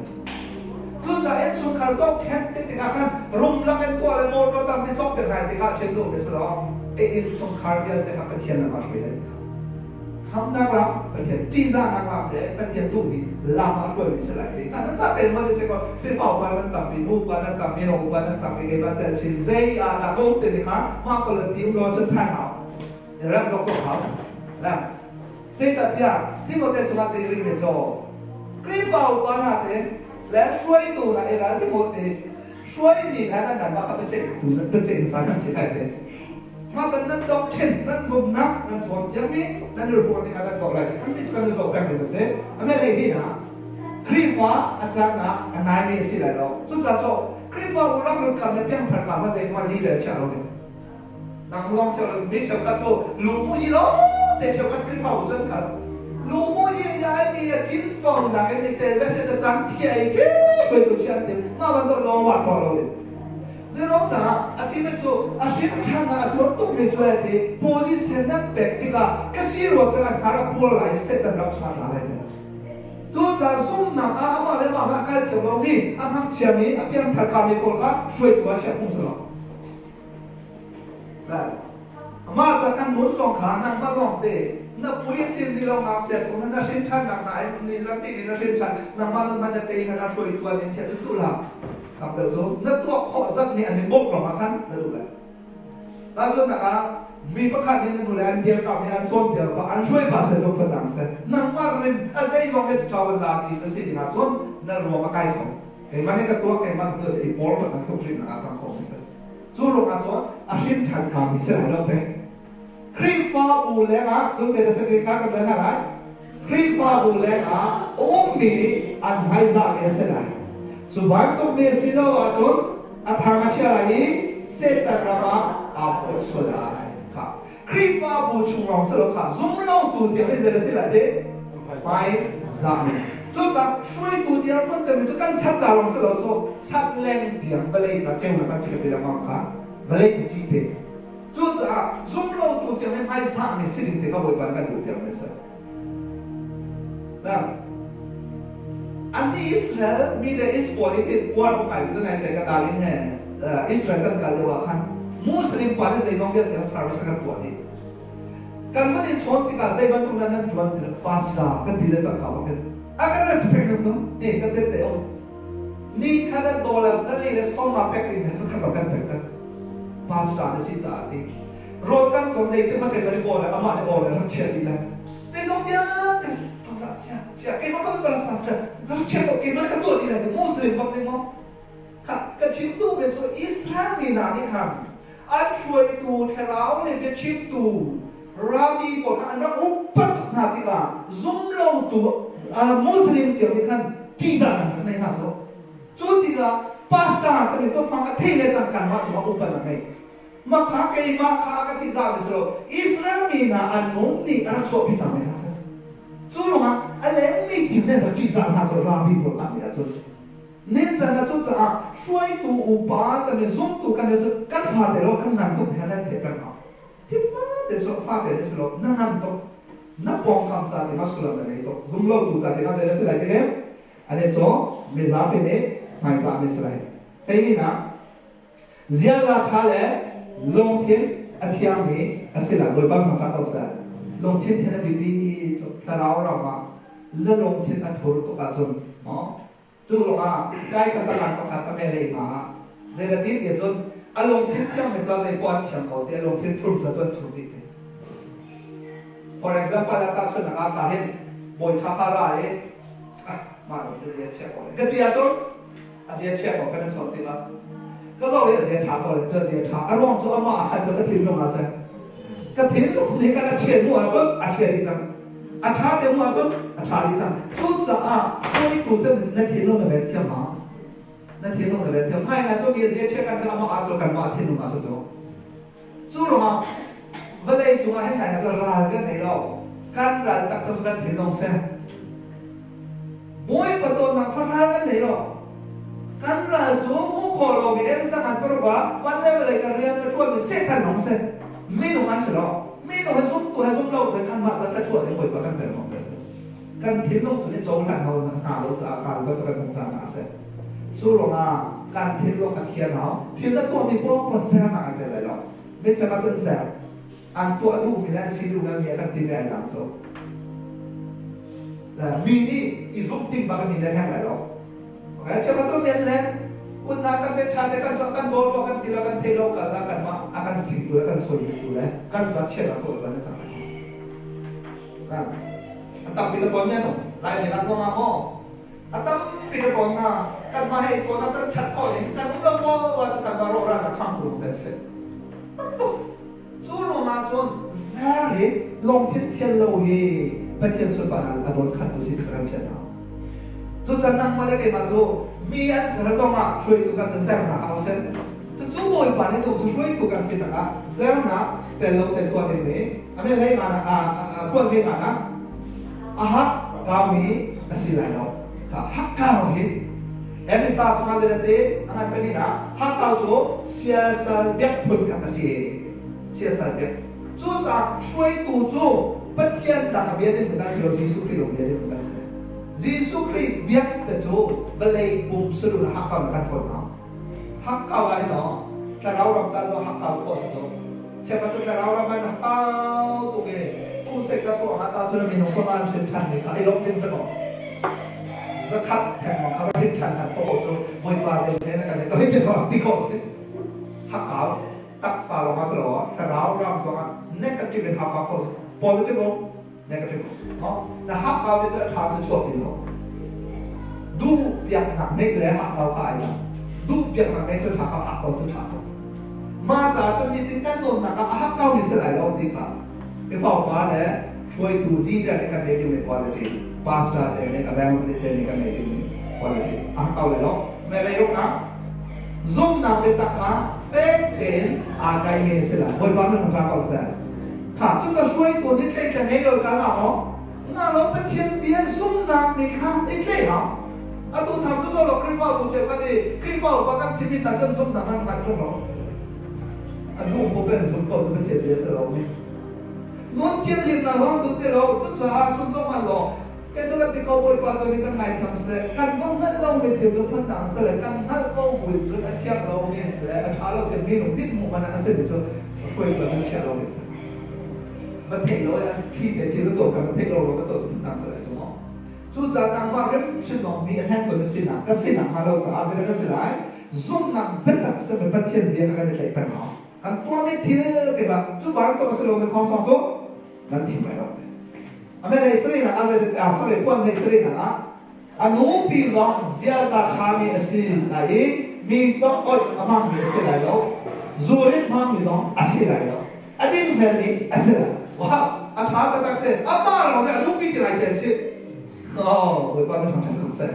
Cucaah innchungkhar zohkhenh ti tikah khan rumlak in tuah le motor tampi cawk piak hna tikah chim duhmi si lo. Innchungkhar vialte kha Pathian lam ah hruai lai tikah khamnak lam Pathian ṭihzahnak lam le Pathian duhmi lam ah hruaimi si lai ti kan mah tein man si ko Khrihfa upa nan tampi nu upa nan tampi no upa nan tampi keimah tel chin zei ah dah ko te ni kha mah ko le ti um lo cun than hau ram zok zok hau la zeicahtiah Timote chungah te ring me chaw Khrihfa upa hna te le hruaitu hna era Timote hruaimi hna nan nan mah kha biaceih tu nan biaceih hmasa kan si lai te mah can nan doctrine nan zumnak nan cawnpiakmi nan i ruah tikah nan zoh lai kan nih cu kan i zoh peng ding a si ame lei hi na Khrihfa a caan ah a naimi a si lai lo cucaah cu Khrihfa u rak lut kam le piangthar kam a zei ma leader chia lo ding nang lawng chia lo mi cheukhat cu lu mu i lo te cheukhat Khrihfa u cun kal lu mu i ya mi a kin fong nak in i tel ve se cang thia i ke hoi tu chian te ma ban to lo wa ko lo ding Zero na a ti mi cu a hrim ṭhan ah a tuar tuk mi cu ai ti position nan pek tikah ka si ruang ka an hara pual lai setan rak chuah hna lai. Cucaah zumhnak ah amah le amah a kal thiam lomi, a ngakchiami, a piangthar kami pawl kha hruaitu ah chiah phung si lo. Mah ca kan nun zong kha nangmah lawng te na puitlin ni lo ngakchia tung na hrin ṭhan nak na ai ni lang ti na hrin ṭhan nangmah nun hman na te na na hruaitu an in thiah cu duh hlah. Kam deuh cu na tuah khawh zat nih an in bawmh lawng ah khan na duh lai. Tahchunhnak ah mi pakhat nih na nu le an dirkamh i an cawnpiak pah an hruai pah seh zong phundang seh nangmah rim a zeizong he ṭha la ti na si ding ahcun na ruam a kai kho. Keimah nih ka tuah keimah ka tuah i pawl kan thluk hrin ah cang kho mi si. Cu ruangah cun a hrin ṭhan kami si lai lo te. Khrihfabu lengah cun zei dah si kha kan rel hna lai. Khrihfabu lengah a ummi nih an hmaizahmi a si lai. Cu bantuk mi a si lo ahcun a thang a chia lai i Satan ram ah aa foih sual lai. Kha Khrihfabu chung lawng si lo kha zumlotu tiang nih zei dah si lai ti? Hmaizahmi. Cucaah hruaitu dirhmun timi cu kan chat ca lawng si lo cu chat leng tiang vawlei ca ceunak kan si ka ti lengmang kha vawlei ci ci te. Cucaah zumlotu tiang nih hmaizahmi si ding ti kha Bawipa nih kan duh piak mi a si. An Israel mi le Israel i hin uar ngai cu ngai te ka dalin he Israel kan kal lio ah khan Muslim pa nih zeizong vialte service kan tuah dih. Kan van i chawn tikah zei bantuk nan nan ṭuan ti pastor kan ti le cang ka bak a kan respect na sung eh kan te te um ni khat ah dollar zali le sawma pek ding he sakhat kan pek tak pastor na si caah ti rawl kan chaw zei te ma kai mari order amah nih order rak chia ti la zeizong vialte rak chia chia keimah kan kan pastor rak chia ko keimah ka tuah ti lai Muslim bak ding mo kha ka chim duh mi cu Israel mi hna nih khan an hruaitu thlarau le biachimtu rabbi pawl kha an rak upat tuk hna tikah zumlotu Muslim tiang nih khan ṭihzah an rak nei hna cu. Cu tikah pastor timi biafang a theih le cangka mah cungah upat a ngei. Mah kha keimah kha ka thihzah mi si lo Israel mi hna an nun nih a rak chuahpi cangmi kha si. Cu ruangah a lengmi thil nih an rak ṭihzah hna cu rabbi pawl kha nih ahcun Nincan ah cucaah hruaitu upa kan i zumtu kan i cu kan fate lo kan ngan tuk he nan theih peng hau. Thil fate so fate na si lo na ngan tuk na pawngkam ca ding ah sullam na ngei tuk zum lo tu ca ding ah zei na si lai ti ane cu mizapi nih hmaizah mi si lai. Hleinin ah ziaza ṭha le lungthin a thiangmi a si lai Bawipa thangṭhat ko seh. Lungthin thian a biapi tuk thlarau ram ah na lungthin a thur tuk ahcun maw Cu ruangah kai ka salang pakhat a melei hna ah zeilatin ti cun a lungthin thiang mi ca zei poah an thiang ko ti a lungthin thur ca cu an thur dih ti. For example, a tahchunhnak ah ka hin bawi ṭha kha ra i ah mah lung cu zia chia ko le ka ti ahcun a zia chia ko kan i chawnh ti ma ka zoh i a zia ṭha ko le cu a zia ṭha a ruang cu amah a khan cu ka thinlung ah seh ka thinlung nih kan a chia hnu ahcun a chia dih cang A ṭha te hnu ahcun a ṭha dih cang. Cucaah hruaitu te na thinlung na ven thiam ma? Na thinlung na ven thiam. Ngai ngai cu mi zia chia kan kha amah aa kan mah thinlung aa cu. Cu ruangah vawlei cungah hin ngai ngai ral kan nei lo. Kan ral taktak cu kan thinlung si. Bawipa dawtnak kha ral kan nei lo. Kan ral cu hmuh khawh lomi Elisa ngan paruk ah van le vawlei kan rian ka ṭuanmi Satan lawng si. Minung an si lo. Minung he zumtu he zum lo he kanmah ca ka chuah ding Bawipa kan pek awk a si. Kan thinlung tu nih cohlan lo hna lo caah kal bantuk kan hmuh caan ah a si. Cu ruangah kan thinlung a thian hau. Thil na tuahmi paoh sernak an tel lai lo. Michak ah cun ser. An tuah duhmi le an si duhmi mi a kan timi ai dang cu. Mi nih i zumh ding bak mi nan herh lai lo. Okay, cheukhat cu men le kunnak kan te ṭha te kan chuah kan bawl kan ti lo kan thei lo kal ah kan mah a kan sing tu le kan sawi tu le kan ca chiat ah tuah ban sang lai. A tampi ka ton ne no lai mi lak zong ah maw a tampi ka ton na kan mah hei ton ah kan ṭhat khawh ding kan um lo maw wa kan ba ro ran a kham tu kan si. Tam tuk Cu ruangah cun zer hi lungthin thian lo hi Pathian sunparnak a dawn khat tu si kha kan fian hau. Cucan nangmah le keimah cu mi an ser zongah hruaitu kan si sernak au seh. Cucu Bawipa nih cu hruaitu kan si tikah zernak tel lo tel tuah ding mi ame hlei nga na puan hlei nga na a hak kaumi a si lai lo. Ka hak kau hi Efesa chungah zeitin a ngan pali na hakkau cu siasal biak phun khat a si. Siasal biak. Cucaah hruaitu cu Pathian dang a bia ding kan si lo, Jesuh Khrih lawng bia ding kan si. Jesuh Khrih biak te cu vawlei pum sulun hakkau na kan thawn hau. Hakkau ah hin aw thlarau ram ta cu hakkau khawh si cu. Cheukhat cu thlarau ram ah hakkau tuk i crusade ka tuah nga ta cun minung panga an hrin ṭhan mi kha i lawmh ding si ko. Zakhat thengmang kha va hrin ṭhan hlan paoh cu Bawipa zei he na kan to hi ti ti khawh si. Hakkau taksa lawng ah si lo thlarau ram zong ah negative in hakkau khawh si. Positive um negative no na hakkau te cu a ṭha cu chuak ti lo. Duh piaknak neih le hakkau kha ai dang. Duh piaknak neih cu ṭha ko, hakkau cu ṭha ko. Mah caah cun nitin kan nawnnak ah a hakkau mi si lai lo ti kha mifaupa le hruaitu leader nih kan neih dingmi quality, pastor te nih evangelist te nih kan neih dingmi quality a hakkau lai lo. Melei ruknak zumhnak biatak kha fek tein aa tlaimi a si lai. Bawipa minung ṭha ko seh. Kha cu ka hruaitu nih tleihtleng ngei lo ka ngah maw? Ngah lo. Pathian bia zumhnak nih khan i tleih hau. Atu tham cu lo Khrihfabu cheukhat i Khrihfa upa kan thimmi hna cun zumhnak nan hngalh ṭung lo. An nu pope zum ko cu Pathian bia si lo mi. Nun thianhlimnak lawng duh ti lo. Cucaah chun zong man law kei cu kan ti ko, Bawipa tu nih kan ngaithiam seh. Kan va hngalh lomi thil cu phundang si le kan hngalh ko buin cun a thiang lomi le a ṭha lo thil minung mithmuh man ah a simi cu hruaitu ah cun chiah lo ding si. Va theih lo i thi te thil ka tuah kan va theih lo ro ka tuah cu phundang si lai cu maw. Cucaah nangmah hrimhrim zong mi a hleng tu na sinak ka sinak hnga lo caah zeidah kan si lai? Zumhnak biatak simi Pathian bia kha kan i tlaih peng hau. Kan tuahmi thil keimah cu bantuk a si lomi thawngsawng cu nan thim lai lo. Amen. Lei sarihnak ah ah sorry, puan lei sarihnak ah a nupi zong ziaza ṭhami a si lai i mi congawih a hmangmi a si lai lo, zurit hmangmi zong a si lai lo, a dingfelmi a si lai. Wow, a ṭha taktak si. Amah lawng si a nupi ti lai ten si. Oh, Bawipa mi ṭhang ṭha seh.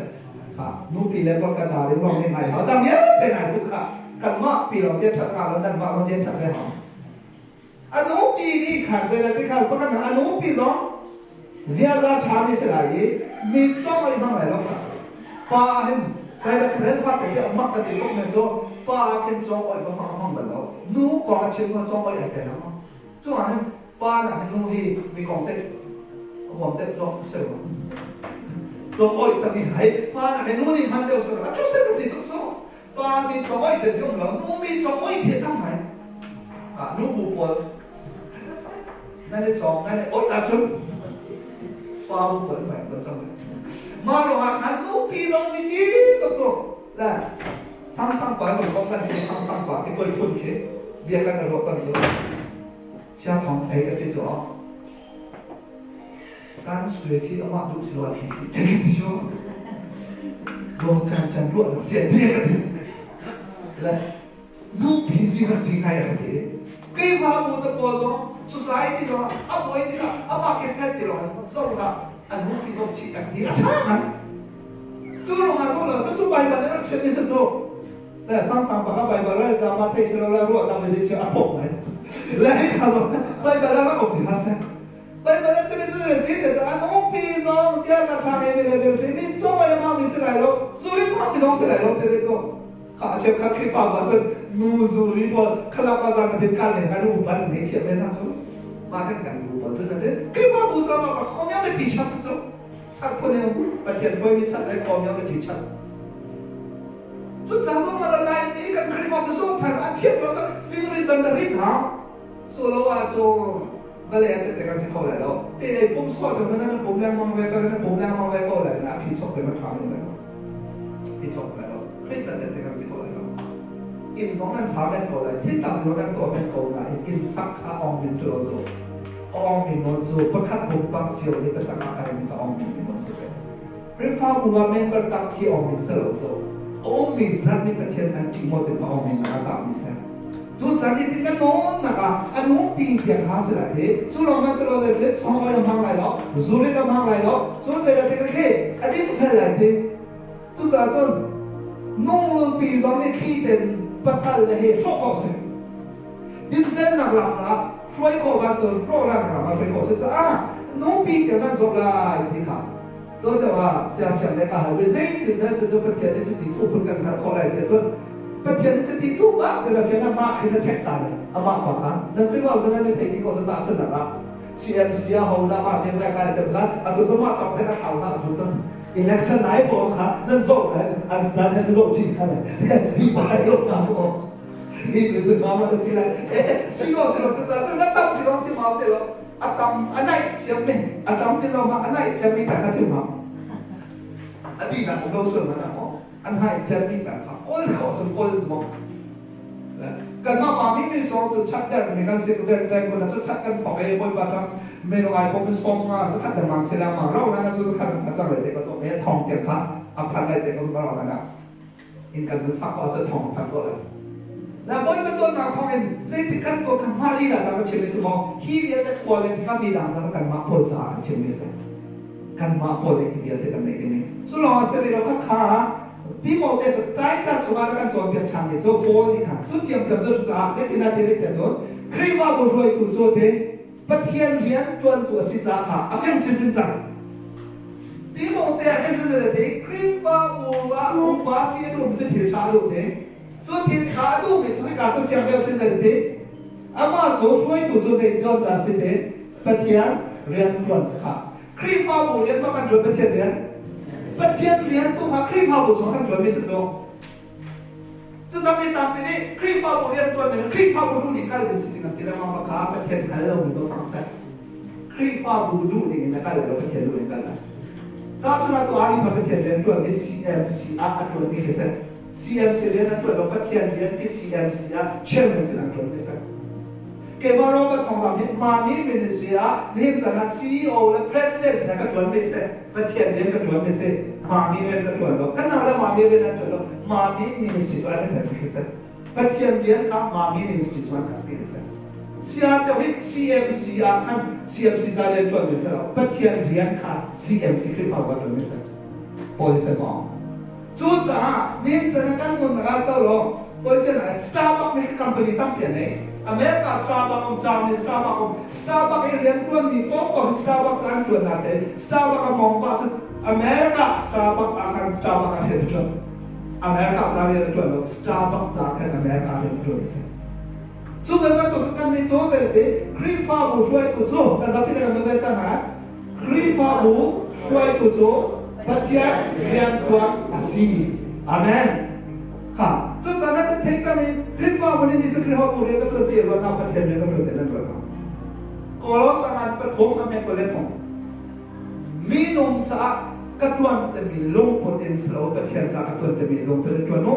Kha nupi le pa kan aa lawng nih ngai hau. Dang vialte ngai tu kha kanmah pi lawng zia ṭhat nga lo, nanmah lawng zia ṭhat ve hau. A nupi nih khan zeidah khan pakhat a nupi zong ziaza ṭhami si lai i mi cong ai hmang lai lo kha. Pa hin Bible karen fa te mak kan ti tuk men cu pa khin cong oi va hmang hmang bal lo. Nu kong a chim kha cong oi ai tel lo. Cu ah hin pa nak hin nu hi mi kong te huam deuh zawk se lo. Cong oi tak hi hai pa nak hin nu nih hman deuh se lo. A chu se kan ti tuk cu. Pa mi cong oi te yum lo, nu mi cong oi the tam hai. Ah nu bu pawl nan i cawng nan i oih ahcun pa bu pawl fai kan cang. Mah ruangah khan nupi zong nih ti tuk cu le sang sang pa mun kong kan sim sang sang pa khi koi phun khi bia kan ruah ton cu sia thong thei ka ti cu kan sui khi amah duh si lo khi khi ti cu do kan chan ruah sia ti ka ti le nupi zi rak zi ngai a ka ti. Khrihfabu te pawl zong society zong a buai tikah amah ke fel ti lo zong kha an nupi zong chih a ka ti. A ṭha ngai. Tu ruangah tu lo cu Baibal nih rak chimmi si cu le sang sang baka Baibal rel ca ma thei si lo le ruahnak le chi a pok ngai le hi kha zong Baibal ah rak um ti kha si. Baibal ah timi cu si te cu an nupi zong tiah na ṭha ngai mi le si mi zong ai ma mi si lai lo zuri thang mi zong si lai lo ti cu. Kha cheukhat Khrihfabu ahcun nu zuri pawl khalak ah zan fatin kal men kan u ban nei thiam men hna cu mah kan kan bu pawl cu na tin Khrihfabu zong ah community church cu chat phun in Pathian hruaimi chat le community church cu ca zong ah lai mi kan Khrihfabu zong thar a thiam lo tak fingrin ban da rin ha su lo ah cu vale an te kan si kho lai lo te ei pum so te nan pum lengmang ve ko nan pum lengmang ve ko lai na phi chok te ma tha men lai lo phi chok lai lo Khrihfa te kan si ko lai lo. Inn zong nan sa men ko lai, thil tam lo nan tuah men ko nain inn sak kha ong min si lo cu. Ong min non cu pakhat pumpak cio nih biatak ah kai mi kha ong min min non si ve. Khrihfabu ah member tampi ong min si lo cu. A ummi zat nih Pathian an ṭih maw ti kha ong min ah a mi si. Cu caan i tin kan nawn nak ah a nupi tiang kha si lai ti. Cu lawng man si lo le chong oi a hmang lai lo, zurit a hmang lai lo, cun le te khi a ding fel lai ti. Cucaah cun nungulpi zong nih thli ten pasal le he hrawh khawh si. Dinfelnak lam ah hruai khawh bantuk rawhral ram ah hruai khawh si caah nupi te nan zawh lai ti kha tuan deuh ah siasiam le ka hal ve. Zeitin dah cucu Pathian nih cuti thu phun kan hngalh khawh lai tiah cun, Pathian nih cuti tu mah ti na fian ah mah khi na check ta le amah pa kha nan Khrihfa cu nan i thei dih ko cu tahchunhnak ah CMC ah ho dah mah fian kai tem kha atu cu mah cawk te kha thlau hlah cu cun. Election lai pawl kha nan zoh lai an caan he zoh chin kha lai hi pai lo na mo hi ku su ma ma ti lai si lo si lo cu ta na tam ti lo ti ma ti lo atam anai chiam me atam ti lo ma anai chiam mi ta kha ti ma ati na ko lo sual ma na mo an hai chiam mi ta kha kol kho sun kol mo Kanmah mami mi sawng cu chat der mi kan si der der kun cu chat kan thok i bawipa tang meno ai pom sawm nga zakhat lengmang si lengmang ro na cu zakhat a cang le te ka zawm he thong tiang kha a phan lai te ka zum ro na in kan mun sak ko cu thong a phan ko lai na bawipa tuannak thong in zeitik kan ko kan hma lila ca ka chim mi si maw hi vialte khua le kan mi dang ca kan mah pawl caah kan chim mi si kan mah pawl nih hi vialte kan neih ding mi cu lawng a si rih lo kha kha Timote cu Titus chungah kan cawnpiak ṭhanmi cu Paul nih khan cu thiamthiam cu caah zeitin ah ti rih tiah cun Khrihfabu hruaitu cu te Pathian rian ṭuantu a si caah kha a fiang chinchin cang. Timote ah khin cu te Khrihfabu ah upa si a duhmi cu thil ṭha a duh te. Cu thil ṭha a duhmi cu hika cu fiang deuh chin zei ti amah cu hruaitu cu zei tuan dah si te Pathian rian ṭuan kha Khrihfabu rian ma kan ṭuan Pathian rian? Pathian rian tu kha Khrihfabu chung kan ṭuanmi si cu. Cu tampi tampi nih Khrihfabu rian ṭuanmi le Khrihfabu duh nih kal ding si ding an ti lengmang bak kha Pathian hngal lomi tu fang seh. Khrihfabu duh ning in a kal lo Pathian duh ning kal lai. Tahchun ah tu Ali pa Pathian rian ṭuanmi CMC ah a ṭuan ti khi si. CMC rian a ṭuan lo Pathian rian ti CMC ah chairman sin an ṭuan ti si. Keimah Robert Thawng Thang hi Mami Ministry ah nihin caan ah CEO le President sin ah ka ṭuan mi si. Pathian rian ka ṭuan mi si. Mami rian ka ṭuan lo. Kan nau le Mami rian an ṭuan lo. Mami Ministry tu an i khi si. Pathian rian kha Mami Ministry cu an kan ti si. Sia ceu hi CMC ah khan CMC ca rian ṭuan mi si lo. Pathian rian kha CMC Khrihfabu ah ṭuan mi si. Paul si maw? Cucaah nihin chan ah kan nunnak ah to law Pathian ah Starbucks nih company tampi a ngei. America Starbucks um, Germany Starbucks um. Starbucks i rian ṭuanmi paohpaoh hi Starbucks ah an ṭuan natein Starbucks a mong pah cu America Starbucks ah khan Starbucks ah rian a ṭuan. America ca rian a ṭuan lo, Starbucks ca khan America rian a ṭuan a si. Cu bantuk kan nih cu vialte Khrihfabu hruaitu cu kan zapi kan van ta hna. Khrihfabu hruaitu cu Pathian rianṭuan a si. Amen. Kha cucaah na kan theih cang i Khrihfabu nih ni cu Khrihfabu rian ka ṭuan ti ruat hna Pathian rian ka ṭuan ti nan ruat hna. Kolos angan pathum a hmet le thong. Minung caah ka ṭuan timi lungput in si lo Pathian caah ka ṭuan timi lungput in ṭuan u.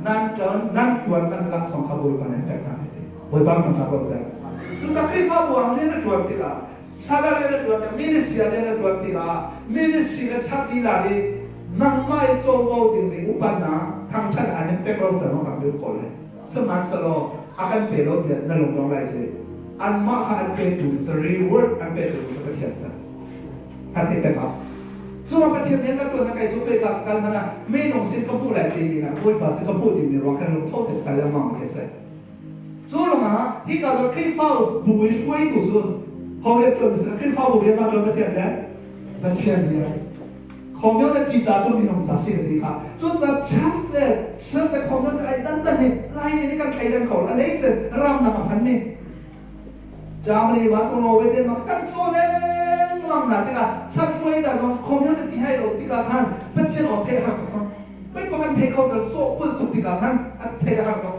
Nan ṭuan nan ṭuan nan laksawng kha Bawipa nih an pek hna ti. Bawipa kan ṭha ko seh. Cucaah Khrihfabu ah rian na ṭuan tikah Sala rian a ṭuan tik ministry ah rian a ṭuan tikah ministry le chak lila nih nangmah i covo dingmi upatnak thangṭhat an in pek lo cang kan lut ko lai. Sihmanhsehlaw a kan pe lo tiah na lung dong lai ci. Anmah kha an petu cu reward an petu cu Pathian si. Kan thei pek ah. Cu Pathian rian ka ṭuan na kai cu pe ka kal hmanh ah minung sin ka hmuh lai timi na Bawipa sin ka hmuh dingmi ruang khan lungtho te kal lengmang khi a si. Cu ruangah hika cu Khrihfabu i hruaitu cu ho rian ṭuan a si? Khrihfabu rian ma ṭuan Pathian rian? Pathian rian. Community ca cu minung ca si ka ti kha. Cucaah church le church le community ai dan dan hi Laimi nih kan thleidan ko. A lei cun ramdang a phan ni. Germany ma Norway Denmark kan caw lengmang hna tikah church hruai dah zong community hai lo tikah khan Pathian aw theih a har tuk cang. Pei kan thei kho ter sawh pul tuk tikah khan a theih a har tuk.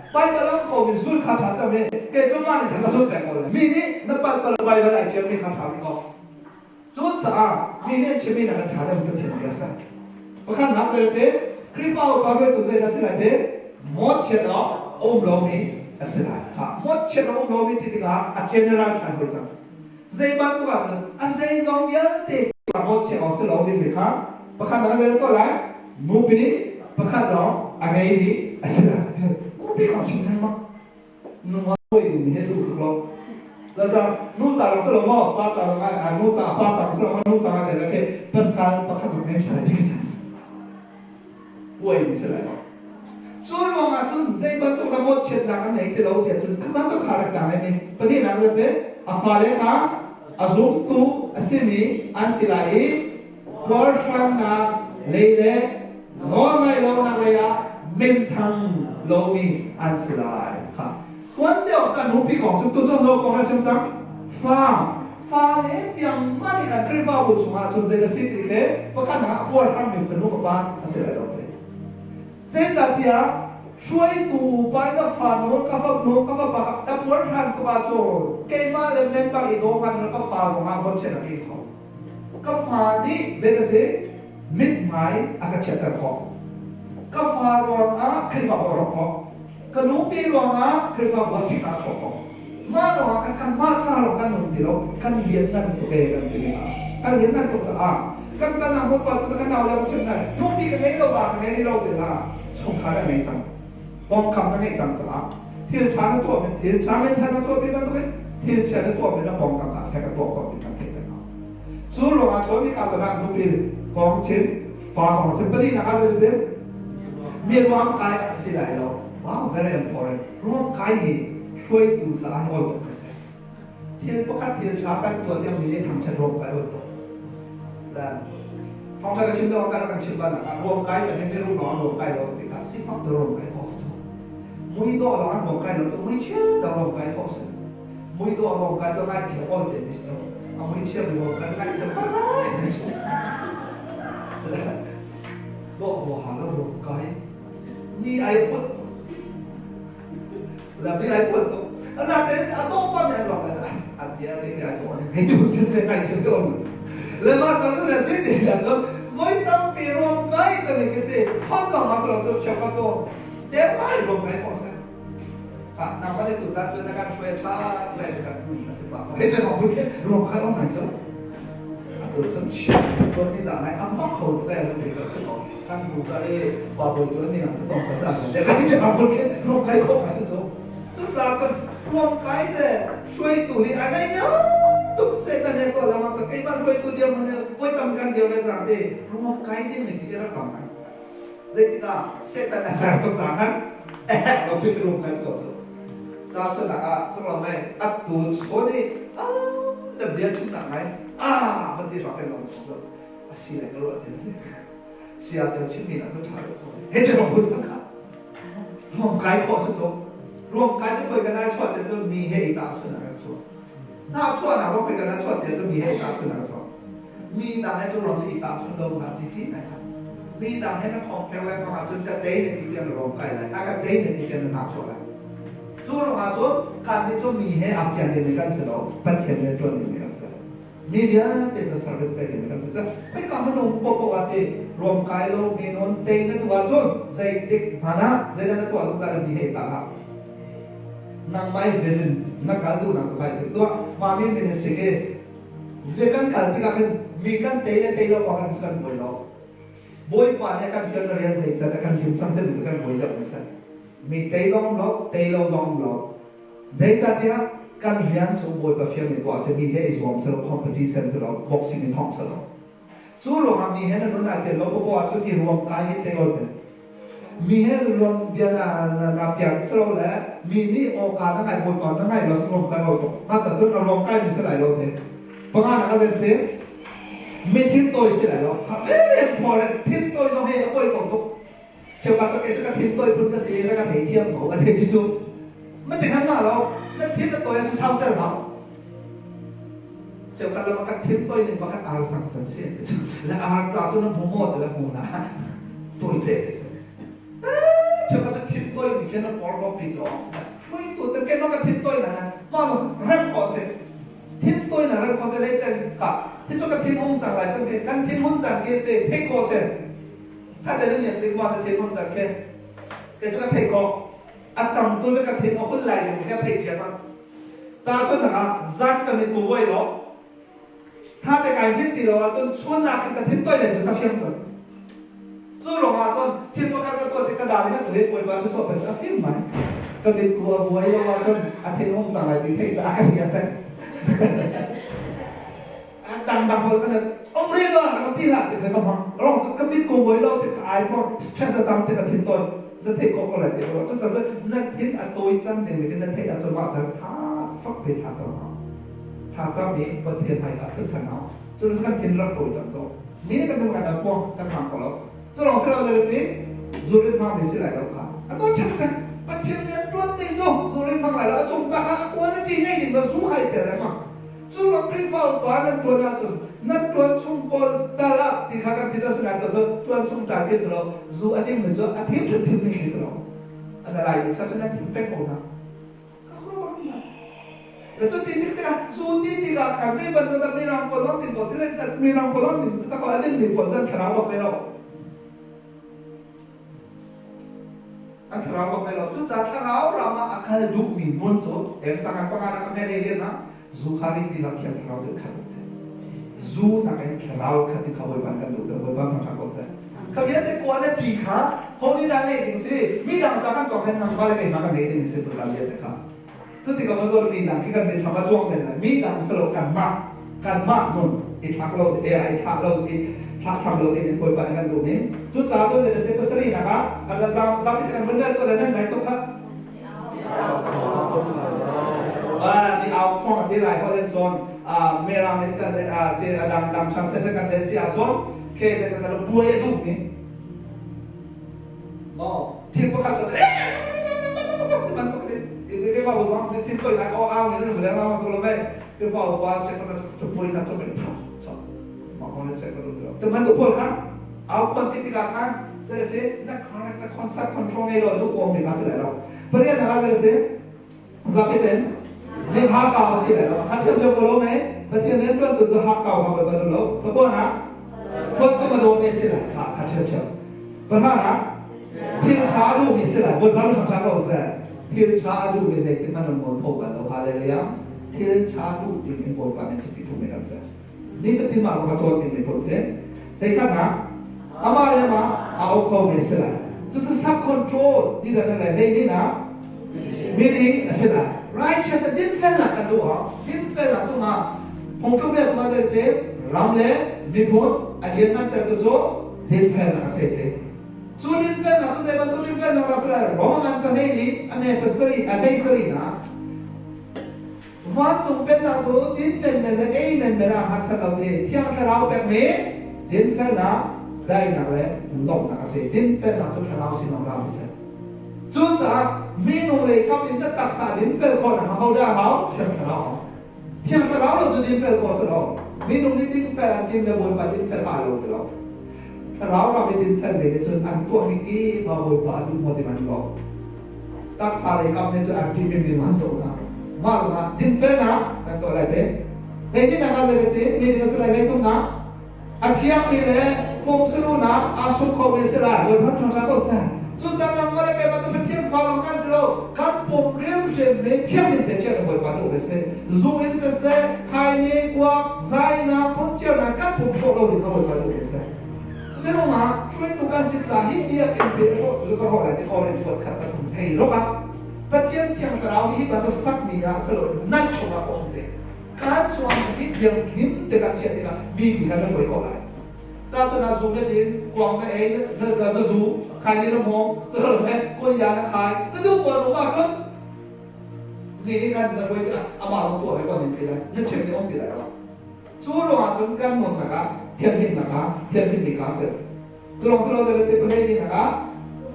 Baibal am ko mi zul kha tha cam i kei cu mah nih ka zul peng ko lai. Mi nih na pal pal Baibal ai ṭial mi kha ṭha bik ko. Cucaah mi nih chimmi na kan ṭha deuh Pathian bia sa. Pakhat nak te Khrihfa upa hruaitu zeidah si lai te mawhchiat awk a um lomi a si lai. Kha mawhchiat a um lomi ti tikah a general ṭhan hoi cang. Zei bantuk ah cun a zeizong vialte mawhchiat awk si lo timi kha pakhat nak zei to lai nupi pakhat lawng a ngeimi a si lai. Nupi kong chim lengmang. Nungak hawi ding he duh tuk lo. Zaca nu ca lawng si lo maw pa ca lawng ah nu ca pa ca si lo maw nu ca ah tel ke pasal pakhat lawng nem sai ti sa. Puai mi si lai lo. Cu ruang ah cun zei bantuk na mawhchiatnak an nei ti lo tiah cun kan bantuk kha rak ta lai mi pahnihnak zate a fale kha a zumtu a simi an si lai i puarhrangnak lei le nawlngaih lonak lei ah minthang lomi an si lai kha. Tuan deuh kan nupi kong cu tu zo kong na chim cang. Fa. Fale tiang mah nih khan Khrihfabu chungah cun zei na si ti khi pakhat ah a puarhrangmi fanu fapa a si lai lo ti. Zeicahtiah hruaitu pa in a fa nawl, ka fapnu, ka fapa kha ka puarhrang tuk ahcun keimah le member i daw ngan ka fa ruangah bawhchiat a king kho. Ka fa nih zei ka si? Mithmai a ka chiatter khawh. Ka fa ruangah Khrihfabu a rawk khawh. Ka nupi ruangah Khrihfabu a siknak a chuak khawh. Mah ruangah khan kanmah ca lawng kan nung ti lo, kan lianngan tuk ee kan ti lengah. Kan lianngan tuk caah kan kan nang pa cu kan nau le kan chimh nai nupi ka ngei lo ba ka ngei lo ti la chungkhar a ngei cang pawngkam na ngeih cang caah thil ṭha na tuah men thil ṭha men ṭha na tuah mi bantukin thil chia na tuah men na pawngkam kha fek a tuah khawh ti kan theih peng hau. Cu ruangah cun nika zan ah nupi kong chin fa kong chin pali nak ah zeitin mi ruang kai a si lai lo. Wow, very important. Ruang kai hi hruaitu caah nawl tuk ka si. Thil pakhat thil ṭha kan tuah tiang mi nih thangṭhat ruang kai ot tuk. Dan thawngṭha ka chim deuh kan kan chim ban ah ruang kai ta mi rum lawng ruang kai lo ti kha sifak te ruang kai khawh si cu. Mui dawh lawng ruang kai lo cu mui chia ta ruang kai khawh si. Mui dawh ruang kai cu ngai thiam ol te ti si cu. A mui chia mi ruang kai ngai thiam par ngai ti cu. Dawh ho ha lo ruang kai mi ai put la mi ai put tuk ala te a to pa men rong ka a tia te ke ai to ne hei tu thil se ngai thiam te on le ma ta le se ti sia cho moi tam pi rong kai ta me ke te thon lo ma so to cheu ka to te mai rong kai ko se ka na ma le tu ta chu na kan hruai tha tu ai kan na se pa ko hei te rong ke rong kai on nai cho atu cun tuan mi dah ngai am tok kho tu kai lo pe ka se ko kan bu za le pa boi tuan ni ang se tong ka cha le kai te am ke rong kai kho ma se cho cu ca cun ruang kai te hruaitu hi ai nai nyau tuk se ta ne ko la ma ka kai ma hruaitu dia mon poi tam kan dia le zang te ruang kai ding ni ti ra kam ai zeitikah Satan a ser tuk ca khan eh lo pit rum kai so cu ta so nak ah sanglo mai attu chawn i ah bia chim tak ngai ah van ti rak kan long so a si lai ka ruah chin si sia chan chim mi na so tha lo he te rong hun sang kha ruam kai kho so to ruam kai te koi ka nai chuat te chu mi he i ta su na ka chu na chuat na rong pe ka na chuat te chu mi he i ta su na ka chuat Mi dang he cu rawng cu i tahchunh lo hna ci ci nai mi dang he na khong pheng lengmang ahcun ka tei na ti tiang na rawng kai lai, a ka tei na ti tiang na hna chuah lai. Cu ruangah cun kan nih cu mi he aa pian dingmi kan si lo, Pathian rian ṭuan dingmi kan si. Mi vialte cu service pe dingmi kan si. Cun khoika minung poahpoah ah ti ruamkai lo mi nun tei na duh ahcun zeitik hmanh ah zeidah na tuah zungzal mi he i tah hlah. Nangmah i vision na kal duhnak tu kha i timhtuah. Mah mi ministry hi Zei kan kal tikah khin mi kan tei le tei lo kong kan kan buai lo. Bawipa nih a kan fial rian zei can a kan lim cang timi kan buai deuh ni si. Mi tei zong lo, tei lo zong lo. Zeicahtiah kan rian cu Bawipa fial mi tuah si, mi he i zuam si lo, competition si lo, boxing i thongh si lo. Cu ruangah mi he na nun ai tel lo poah ahcun i ruam kai hi tei ol te. Mi he ruam bia na na pian si lo le mi nih awka na ngai bawipa na ngai lo ruam kai lo tuk. Mah ca cun a ruam kai mi si lai lo te. Panga na ka zen te. Mi thin tawi si lai lo. Kha very important. Thin tawi zong hi a poi ko tuk. Cheukhat ka ke cu ka thin tawi phun ka si na ka thei thiam ko kan hei ti cu. Ma ti khan na lo. Na thin na tawi a sau ter hau. Cheukhat lam kan thin toi ning bakhat ar sang chan si le ar ta tu na hmu maw ti le hmu na toi te te si cheukhat cu thin toi mi khen na por lo pi cho hrui tu te ke no ka thin toi na na ma no rem ko se thin toi na rem ko se le chen ka thi cho ka thin hung chang lai tan ke kan thin hun chang ke te thei ko se tha te ni tik ma te thin hun chang ke ke cho ka thei ko a tam tu le ka thin a hun lai ni ka thei chia chang. Tahchunhnak ah zat kan in vuai lo. Tha te kai hnin ti lo ahcun chuannak in ka thin toi len cu ka fiang cang. Cu ruangah cun thil pakhat ka tuah tik ka dal in a tuhi bawipa cu chuah a fim mai. Ka mit ku a vuai lo ahcun a thin hung cang lai ti theih cu a ka hian peng. Dangdang hol kan om re do ka ti hlah ti ka hmang. Rong cu ka mit ku vuai lo tik ka ai por stress a tam tik a thin toi na theih ko ko lai ti ro cu cu na thin a tawi cang ding mi na theih ahcun mah cang tha fak pe tha cang hau tha cang mi Pathian hmai ah phun than hau cu kan thin rak tawi cang cu mi kan nung kan kuang kan hmang ko lo cu lawng si lo le ti zurin hmang mi si lai lo kha a to chak pe Pathian rian tuan te cu zurin hmang lai lo a chung tak ah a quality ngei ding lo zu hai te le ma cu rak Khrihfa Khrihfa upa nan ṭuan ahcun nan ṭuan chung pawl tal ah ti kha kan ti lo sinain to cu ṭuan chung tal khi si lo zu a dingmi cu a thim hrimhrimmi khi si lo an lai mi cu nan thim peng ko hna. Ka khuaruah hna. Na cu ti tik tikah zu ti tikah khan zei bantuk dah mirang pawl zong ding ko ti le mirang pawl zong ding tak a dingmi pawl cu an thlarau bak ve lo. An thlarau bak ve lo. Cucaah thlarau ram ah a kal duhmi nun cu emsang an panga nak a hmel ei na zu kha rin ti lak thiang thlarau deuh khat zu nakin thlarau khat in kha Bawipa kan duh deuh Bawipa kan ko seh. Kha vialte quality kha holy dah ngeih ding si mi dang ca kan cawk hen sang le keimah kan ngeih ding si tu vialte kha. Cu tikah ma zawn mi dang khi kan mit thlam a cuang men lai mi dang silo kanmah kanmah nun i thlak lo e ai thlah lo i thlak tham lo in Bawipa nih kan duh mi cu ca cu le se pasarih nak ah kan la zam zapi kan vun to le nan dai tuk kha mi au khong ati lai ho len zon merang in kan se dang dang chang se se kan le si ah zon ke se kan lo buai a duh mi No, thil pakhat cu ti bantuk ti fa zong thil koi nai o au ni nu le ma so lo me ti fa pa che ko na chu puri na chu me tha so ma ko na che ko lu te man tu pol kha au kon ti ti ka kha se se na khana na concept control ngai lo lu ko mi ka se lo parian na ka se se zapi ten mi ha ka si le lo ha chem chem ko lo me pathian nen tuan tu chu ha ka ha ba ba lo ka ko na tuan tu ma do me si la kha kha chem chem Pahra thil ṭha a duhmi si lai. Bawipa lu ṭha ko seh. Thil ṭha a duhmi zeitin hmanh an mual pho bal lo. Hallelujah. Thil ṭha duh ding in Bawipa nih chimpi thum kan si. Nifatin mah ka cawn ding mi phun si. Theikhat ah amah le amah a uk kho mi si lai. Cucu self control ti dan le hei ni na meaning a si lai. Righteous dinfelnak kan duh ah dinfelnak tu ma phungtluk bia suma te ram le miphun a liannganter tu cu dinfelnak a si te. Cu dinfelnak cu zei bantuk dinfelnak dah si lai? Rom an ka hlei nih a me pasarih a hlei sarih na vancung pennak cu din menmen le ei menmen ah hngakchan lo te Thiang Thlarau pekmi dinfelnak, daihnak le lawmhnak a si. Dinfelnak cu thlarau sinah ra a si. Cucaah minung lei kam in na taksa dinfel khawhnak ahodah a hau? Thiang Thlarau hau. Thiang Thlarau lo cu dinfel khawh a si lo. Minung nih dinfel an tim le Bawipa dinfel aa lo ti lo. Thlarau ram i dinfel ve nih cun an tuahmi kip ah Bawipa a duh maw ti an zoh. Taksa lei kam nih cun an ṭih mi an zoh hna. Mah ruangah dinfelnak kan tuah lai te. Zeitindah kan zei ti? Mi nih a si lai zeitumnak? A thiangmi le pumsalunak aa suk khomi a si lai. Bawipa ṭha ko seh. Cucaah nangmah le keimah cu Pathian fa lawng kan si lo. Kan pum hrimhrim hi thianghlim te thiang Bawipa duh a si. Zu in siseh, khaini, kuak, zainak, phunchiarnak kan pum hrawh lo ding kha Bawipa duh a si. Zirungah hruaitu kan si ca hi biakinn pe hrawh cu ka hrawh lai ti Korin fuat khat pathum thei rok ah Pathian Thiang Thlarau hi bantuk sakmi ah si lo nan chungah ka um te. Kan chungah hi thianghlim te kan chiah tikah mi nih khan na hruai khawh lai. Ta cun ah zu na din, kuang na ei, na na zu, khai ni na hmawng, cu he kuan ya na khai, na duh pawl um ahcun mi nih khan na hruai tikah amah lawng tuah ve ko ning ti lai, na chim ning um ti lai lo. Cu ruangah cun kan nunnak ah thianhlimnak kha thianhlimmi kha a si. Cu lawng si lo te palei nih ah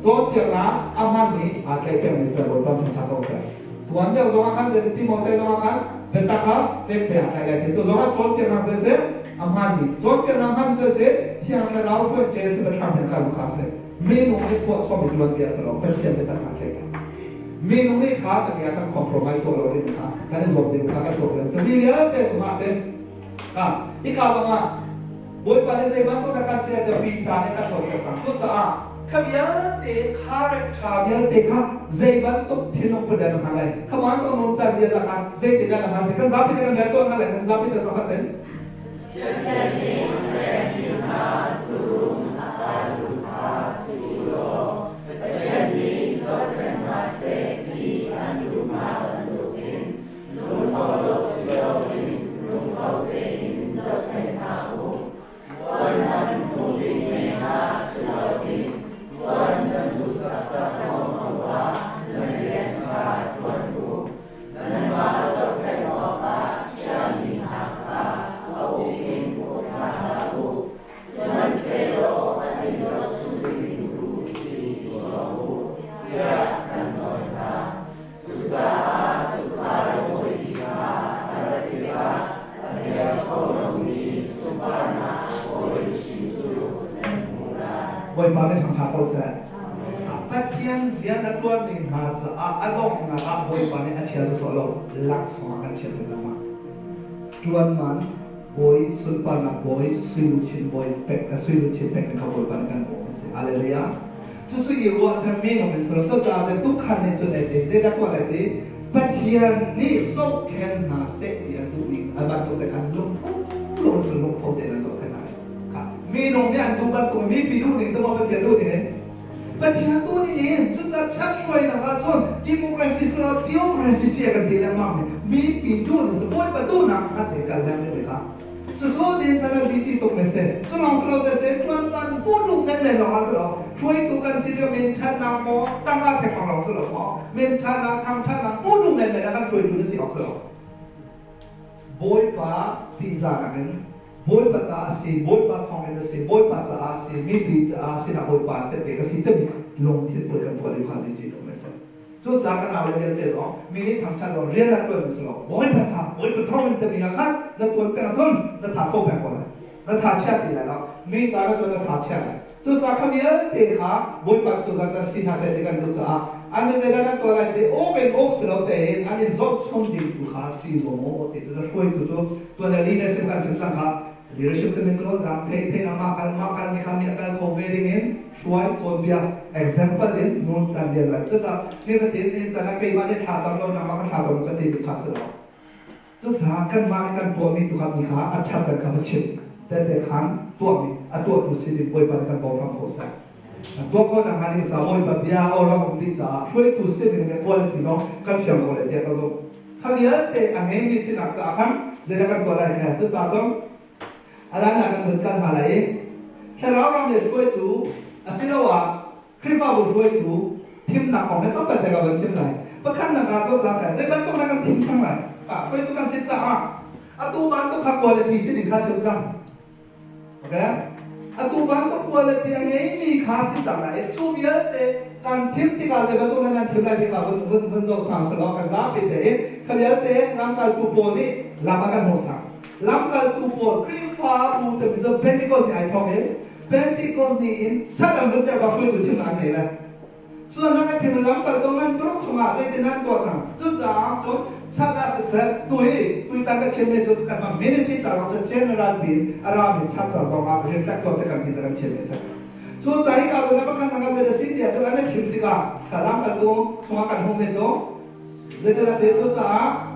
cawnpiaknak a hmanmi aa tlaih pengmi sal Bawipa thangṭhat ko seh. Tuan deuh zongah khan zei Timote zongah khan biatak kha fek te aa tlaih lai ti. Tu zongah cawnpiaknak zei si a hmanmi cawnpiaknak hman cu a si Thiang Thlarau hruai Jesuh biathlam thiang kha kha a si. Minung nih phuah chom i tuan bia si lo Pathian biatak aa tlaih lai. Minung nih kha kan bia kan compromise tuah lo ding kha kan i zuam ding kha kan tuah ding si. Mi vialte sungah te ha hika zongah Bawipa nih zei bantuk dah kan ser tiah Peter nih kan cawnpiak cang. Cucaah kha vialte character vialte kha zei bantuk thinlung put dah na hman lai? Kha bantuk nung can vialte kha zeitindah na hman? Kan zapi te kan bia tuah hna lai kan zapi te zakhat in. Chiatchiat nih a pekmi hna tuurun a kaitu kha si u law Pathian nih zohkhenh hna seh ti an duh hna bantukin lungtho lo si loin lungtho tein zohkhenh hna u. Ṭuan nan hmuh ding men ah si loin ṭuan nan duh taktak thawng tu ah nan rian kha ṭuan u. Nanmah zohkhenh awkah chiahmi hna kha a uk in uk hna hlah u. Sihmanhsehlaw Bawipa min thangṭha ko seh. Pathian rian a ṭuanmi hna caah a donghnak ah Bawipa nih a chia sawsawh lo, laksawng a kan chiah tawn lengmang. Ṭuan man Bawi sunparnak Bawi suiluchin Bawi pek suiluchin pek in kha Bawipa nih kan bawm a si. Hallelujah. Cucu i ruahchan mi nung in si lo. Cucaah cun tuukhan nih cun ei ti, zeidah tuah lai ti? Pathian nih zohkhen hna seh ti an duhmi a bantuk te khan lungtho lo in lungtho tein an zohkhen hna. Kha minung nih an duh bantuk mipi duh ning tu maw Pathian duh ning in? Pathian duh ning in. Cucaah chan hruainak ah cun democracy si lo theocracy si a kan ti lengmang mi mipi duh ning si Bawipa duhnak kha te kal leng mi kha. Cucu din can a zi tuk me si. Cu lawng si lo te si tuan pu duh men men lawng ah si lo. Hruaitu kan si tikah min ṭhatnak maw tangka thek lawng si lo maw min ṭhatnak thang ṭhatnak pu duh men men ah kan hruaitu na si awk si lo. Bawipa tihzahnak in Bawipa ta a si, Bawipa thawngin a si, Bawipa caah a si, mipi caah sinah Bawipa tehte ka si timi lungthin put kan tuah ding kha zi tuk me si. Cucaah ka naule vialte zong mi nih thangṭhat lo rian a ṭuanmi si lo Bawipa tha Bawipa thawngin timi ah khan na ṭuan peng ahcun na tha kho peng ko lai. Na tha chia ti lai lo. Mi ca na ṭuan na tha chia lai. Cucaah kha vialte kha Bawipa tuzan kan si hna seh ti kan duh caah an in zeidah nan tuah lai ti awk in awk si lo tein an in zohchung ding tu kha si zuam u ti cu hruaitu cu tuan le leadership kan chim cang kha. Leadership timi cu lam thei thei na mah kal mah kal mi kha mi a kal kho ve ding in hruai cawnpiak example in nun caan vial lai. Cucaah nifatin ni caan ah keimah nih thla cam lo nangmah ka thla cam ka ti ti kha si lo. Cucaah kanmah nih kan tuahmi tu kha mi kha a ṭhat kan kha va chim. Tehte khan tuahmi a tuahtu sin in Bawipa nih kan bawm hram ko seh. Tuah khawhnak hnga ding caah Bawipa bia aw rak um dih caah hruaitu sining le quality zong kan fiang ko lai tiah ka zumh. Kha vialte a ngeimi sinak caah khan zeidah kan tuah lai kha cucaah cun a lainak kan vun kal hna lai i thlarau ram le hruaitu asiloah Khrihfabu hruaitu thimnak kong he tlawmpal te ka van chim lai. Pakhatnak ah zawtnak he zei bantuk na kan thim cang lai? Hruaitu kan si caah atu bantuk kha quality si ding kha chim cang. Okay? Atu bantuk quality a ngeimi kha si cang lai. Cu vialte kan thim tikah zei bantuk nan thim lai tikah vun vun vun zoh hna usih law kan zapi tein kha vialte lamkaltu pawl nih lam a kan hmuhsak. Lamkaltu pawl Khrihfabu timi cu Pentecost nih ai thawk i Pentecost ni in Satan vun ter ba hruaitu thimnak an ngei lai. Cun na kan thim lamkal to ngan paruk chungah zeitin an tuah cang. Cucaah cun chan ah siseh tui tuitan ka chimmi cu kanmah ministry ca lawng cu general tiin a rami chan ca zong ah reflect tuah seh kan ti ca kan chim a si. Cu ca hi ka na pakhat na zei a si tiah cun an i thim tikah ka lamkaltu chungah kan hmuhmi cu zeitin a ti cucaah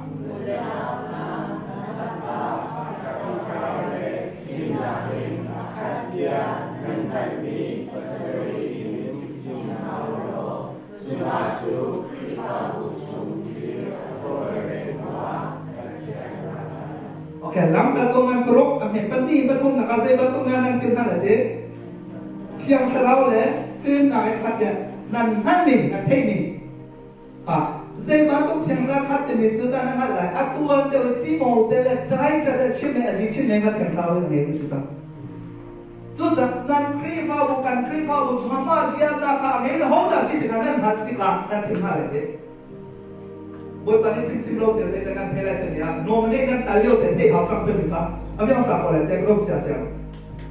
Nan hngalhmi pasarih in chim hna u law cu hna cu Khrihfabu chung thil a tawlrel hnuah kan chiah hna lai. Okay, lamkaltu ngan paruk a hme pahnih pathum nak ah zei bantuk nan nan thim hna lai ti? Thiang Thlarau le fimnak he khat tiah nan hngalhmi, nan theihmi. Ah, zei bantuk thiang Thlarau khat timi cu dah na hngalh lai? A tuan deuh in Timote le Titus le chim he a zi chim he nga Thiang Thlarau in a ngei mi si cang. Cucaah nan Khrihfabu kan Khrihfabu chungah mah ziaza kha a ngei ho dah si tikah nan hngalh tikah nan thim hna lai te. Bawipa nih thim thim lo te zei kan thei lai te nih ah nominate nan tal lio te thei hau cang te mi kha a fiang cang ko lai te rom sia sia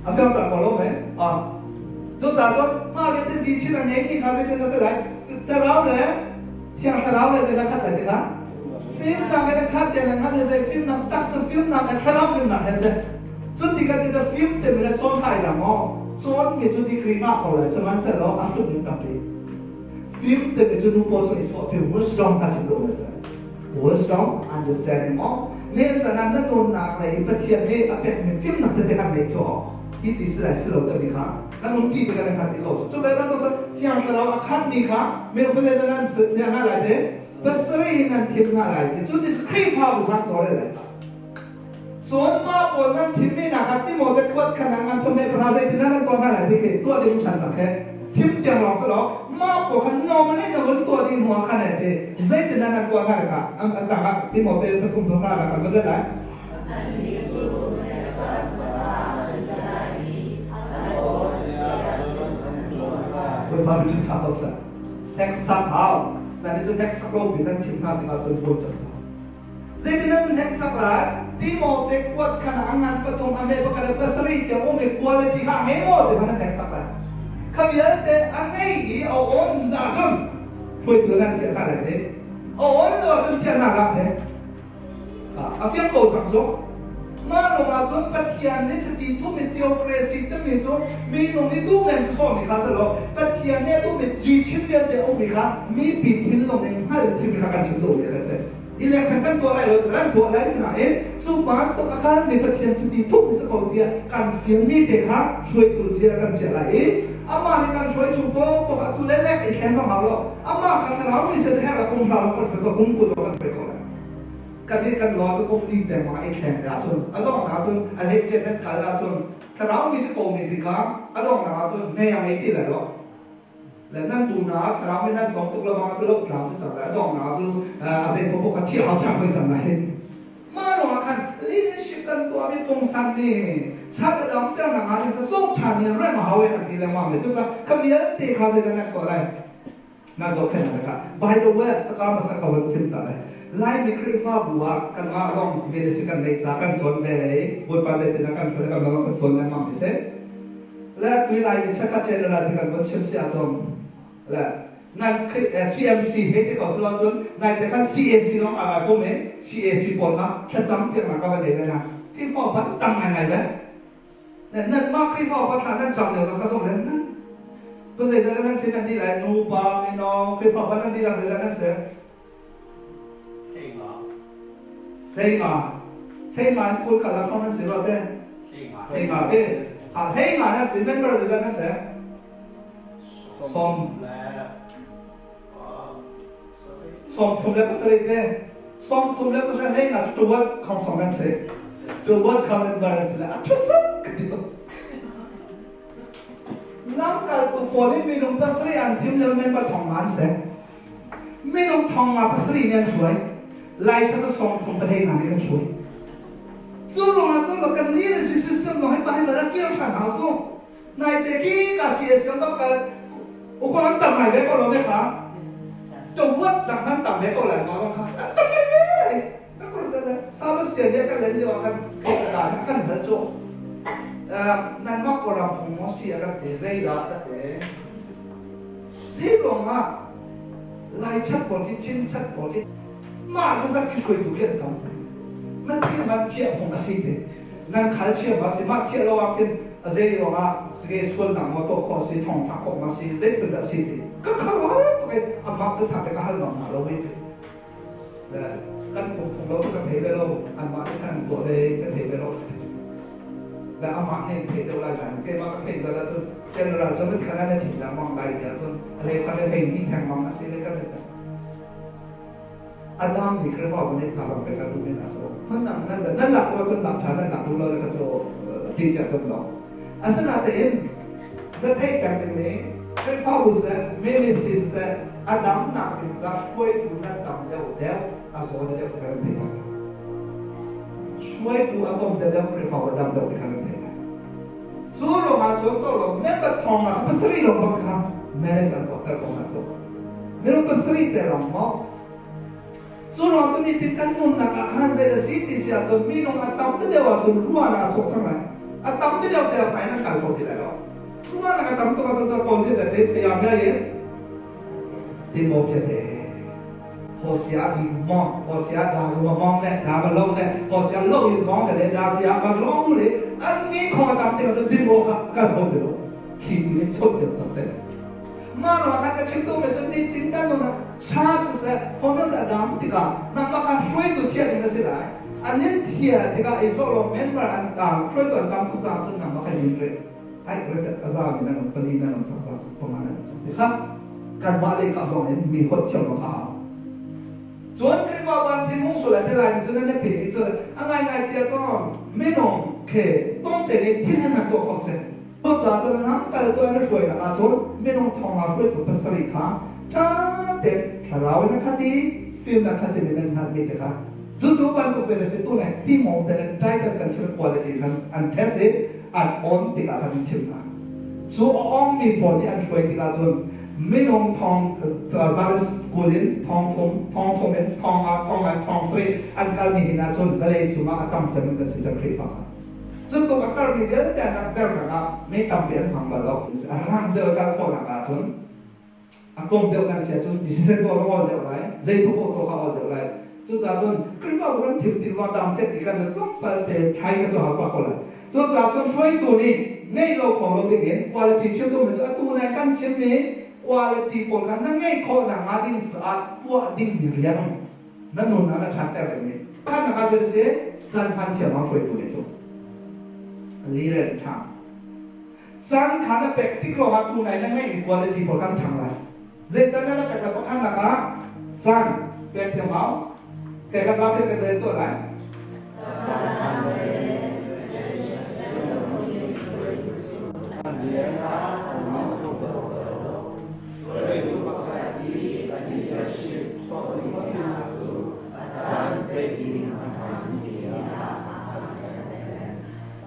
a fiang cang ko lo me ah cucaah cun mah vialte zi chin a ngei mi kha zeitin na ti lai thlarau le thiang thlarau le zei na khat lai te kha fimnak he na khat te na khat le zei fimnak taksa fimnak he thlarau fimnak he se Cun tikhat in na fim te le cawn kai dah maw? Cawn mi cu degree ngah ko lai sihmanhsehlaw a hlut ning tampi. Fim te mi cu nu pawl chung i chuah phim wisdom kha chim duh na si. Wisdom, understanding maw? Ne canah na nunnak lei i Pathian nih a pekmi fimnak tete kha nei cu hi ti si lai si lo timi kha kan um ti ti kan hngalh ti ko. Cu ve bantuk cun Thiang Thlarau a khat mi kha minung pasal nan thiang hna lai te pasarih in nan thim hna lai ti cu ti Khrihfabu kha tawlrel lai. Cun mah pawl nan thimmi hna kha Timote kuat kha nan ngan thum he pahra zeitin dah nan tuah hna lai ti khi tuah ding ṭhan cang he thim tiang lawng si law mah pawl kha normally na vun tuah dih hnuah khan he ti zeitin dah nan tuah hna kha an tang ah Timote pathum pahra na kan vun let lai. Annih cu hneksak hmasa an si lai i an aw si ahcun an ṭuan lai. Bawipa biachim ṭha ko seh. Hneksak hau. Nan nih cu hneksak lo pi nan thim hna tikah cun buai cang cang. Zeitin nan hneksak lai? Timote kuat khan a ngan pathum a me pakhat le pasarih tiang um i quality kha a ngei maw ti kha nan hneksak lai. Kha vialte a ngei i a awn ahcun hruaitu nan chiah hna lai te. A awn lo ahcun chiah hna hlah te. A fiang ko cang cu. Mah lawng ahcun Pathian nih chiti thumi theocracy timi cu minung nih duh men sawsawhmi kha si lo. Pathian nih a duhmi cichin vialte a ummi kha mipi thinlung in hngalh thimi kha kan chim duhmi kha si. Election kan tuah lai lo, kan tuah lai sinain cu bantuk a kalmi Pathian chiti thupmi si ko tiah kan fianmi te kha hruaitu zia kan chiah lai i amah nih kan hruai chung paohpaoh atu le lek i thlen hau lo. Amah kha thlarau mi se herh kum hla kan hruai ko, kum 20 kan hruai ko lai. Kan nih kan law cu kum li te ma i thleng ahcun a donghnak ahcun a lehcet nan kal ahcun thlarau mi si ko mi bika a donghnak ahcun nei a ngei ti lai lo. Le nan tu na thlarau mi nan tlawm tuk lo bang cu lo tlau si cang lai. A donghnak cu a zei popo kha thi hau chang hoi cang lai. Mah ruangah khan leadership kan tuahmi pungsan nih chat a dam ter nak ah sa sok ṭhan in rem a hau an ti lengmang le cucaah kha vialte kha zeidah nan tuah lai? Na dohkhennak kha. By the way, saka masa ka van thim ta lai. Laimi Khrihfabu ah kanmah lawng ministry kan neih ca kan cawn ve i Bawipa zeitin ah kan hruai kan lawng kan cawn lengmang ti si. Le tui Laimi chekhat general ti kan von chim si ahcun le nan CMC he ti ko si lo cun nai te khan CAC lawng aa ngai pum i CAC pawl kha thlacam piaknak ka van nei ve hna. Khrihfa ban tam ngaingai ve. Nan mah Khrihfa upa thla nan cam lio ka zong le nan tu zeidah nan si nan ti lai nu pa mino Khrihfa upa nan dihlak zeidah nan si? Hleinga. Hleinga in kul kal ah nan si rua te. Hleinga te. Ha hleinga nan si member zeidah nan si? Som. 37 te. 37 hleinga cu tuat khong song nan si. Tuat khong nan bar nan si le a thusak ka ti tuk. Lamkaltu pawl in minung pasarih an thim lio member thong nga an si. Minung thong nga pasarih nih an hruai. Lai cu 30 pahlei nga nih kan hruai. Cu ruangah cun kan leadership system zong hi pa hi rak kir ṭhan hau cu. Naite ki ka si siam bak ka ukon an tam ngai ve ko lo me kha. Tawat dang han tam ve ko lai ma kha. An tam ngai ve. Ka kur ta le sabas tian ya kan len lio kan ka kan hal chu. Nan mak ko ram phung mo si kan te zei da ka te. Zi rong ah lai chat pawl ki chin chat pawl ki mah zazat ki hruai tu ki an tam te. Man thi man thiah phung a si te. Nan khal chia ma si mah thiah lo ah khin a zei ruangah sige sualnak maw tuah khawh si thong thlak khawh ma si zei phun dah si ti ka khal har tuk i amah cu tha te ka hal bang hna lo i le kan phung phung lo ka thei ve lo anmah nih khan tuah ve ka thei ve lo le amah nih thei deuh lai lai keimah ka thei zat ahcun general cu mit khan an thin lengmang lai ti ahcun a hlei khan a hlei ni thengmang a si le kan Adam nih Khrihfabu nih thazaang pek a duh men ah cu hmanang nan nan lak lo cun lak ṭha nan lak duh lo le kha cu ti tiah cun lo. Asinain na theih peng ding mi Khrihfabu seh ministry siseh a damnak ding ca hruaitu nan tam deuh deuh a zaw deuh ti kha nan theih lai. Hruaitu a tom deuh deuh Khrihfabu a dam deuh ti kha nan theih lai. Cu ruangah cun ko lo member thong ah pasarih lawng bak kha marriage an tuahter ko hna cu. Minung pasarih te lawng maw? Cu ruang cu nitin kan nunnak ah khan zei a si ti si ahcun minung a tam te deuh ahcun ruahnak a chuak cang lai. A tam te deuh te ah hmai nan kal kho ti lai lo. Ruahnak a tam tuk ahcun cu kawl nih zei saya bia in tin mo pia te Hosea di mong Hosea da ruma mong le da ma lo le Hosea lo in mong le da sia ma lo mu le an ni khong a tam te ka din mo kha kan hom le lo thi tu in chot dem chot te ma ro khan ka chim tu me chun ni tin kan no na cha chu se hono da dam tika nang ma kha hruai tu thia ding na si lai anin thia tika i zo lo member an tam hruai tu an tam tu za chun nang ma kha yin re ai re ta aza mi nan pali nan chak za chu panga nan chak ti kha kanmah lei ka zong in mi holh thiam lo kha hau. Cun Khrihfa ban thinhung sual te lai cun nan pe ti cun a ngai ngai tiah cun minung khe tong te nih thil han tuah kho seh. Cu ca cun lam kal tu an hruainak ah cun minung thong ah hruaitu pasarih kha ṭha tein thlarau in a khat i fimnak khat in nan hngalhmi te kha cucu bantuk zen a si tu le timawm te le Titus kan chim quality khan an test i an on tikah khan an thim hna. Cu a ongmi pawl nih an hruai tikah cun minung thong zaris kul in thong thum thong thum in thong nga thong ngai thong sarih an kalmi hin ahcun vawlei cungah a tam cem kan si cang Khrihfa kha. Cun a karmi vialte an langhternak ah mei tampi an hmang bal lo. A rang deuh kal khawhnak ahcun a tlawm deuh kan si ahcun decision tuah zong awl deuh lai, zei paoh tuah kha awl deuh lai. Cucaah cun Khrihfabu kan thim tik zong dam set ti kan tlawmpal te thai kha cu hau pah ko lai. Cucaah cun hruaitu nih ngeih lo kho lo ding in quality chim duhmi cu atu nai kan chimmi quality pawl kha na ngeih khawh nakhnga ding caah tuah dingmi rian na nun ah na ṭhanter dingmi khannak ah zei si caan hman thiam ah hruaitu nih cu leader ṭha caan kha na pek tik lawngah tu nai na ngeihmi quality pawl khan ṭhang lai. Zei caan na pek la pakhatnak ah caan pek thiam hau kai ka zapi kan rel tuah lai. Hruaitu pakhat i a leadership hlawhtling cu a caan zeitin a hmaan tiah a cang.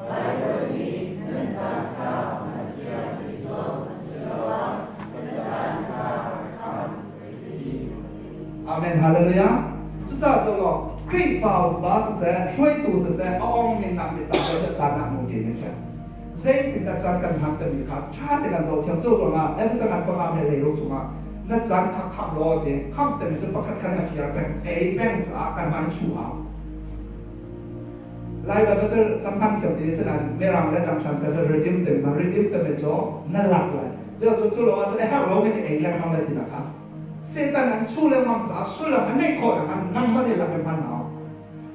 Baibal nih nan caan kha a chia ti zong asiloah na caan kha kham a ti. Amen. Hallelujah. Cucaah cu law Khrihfa upa siseh, hruaitu siseh, a ong min nak mit tam deuh caan ah mu ti ni seh. Zeitindah caan kan hman timi kha ṭha tein kan zohthiam. Cu ruangah Efesa ngan panga he leiruk chungah na caan kha khamh law ti khamh timi cu pakhat khan a fiar peng, ei peng caah kanmah in chuh hau. Lai Bible cu camhman thiam ti si nain Mirang le dang translation redeem timi kha redeem timi cu na lak lai. Cu cu cu lo ahcun a herh lomi nih ei lengmang lai tinak kha. Satan an chuh lengmang caah sullam a neih khawh nakhnga nangmah nih lak in hman hau.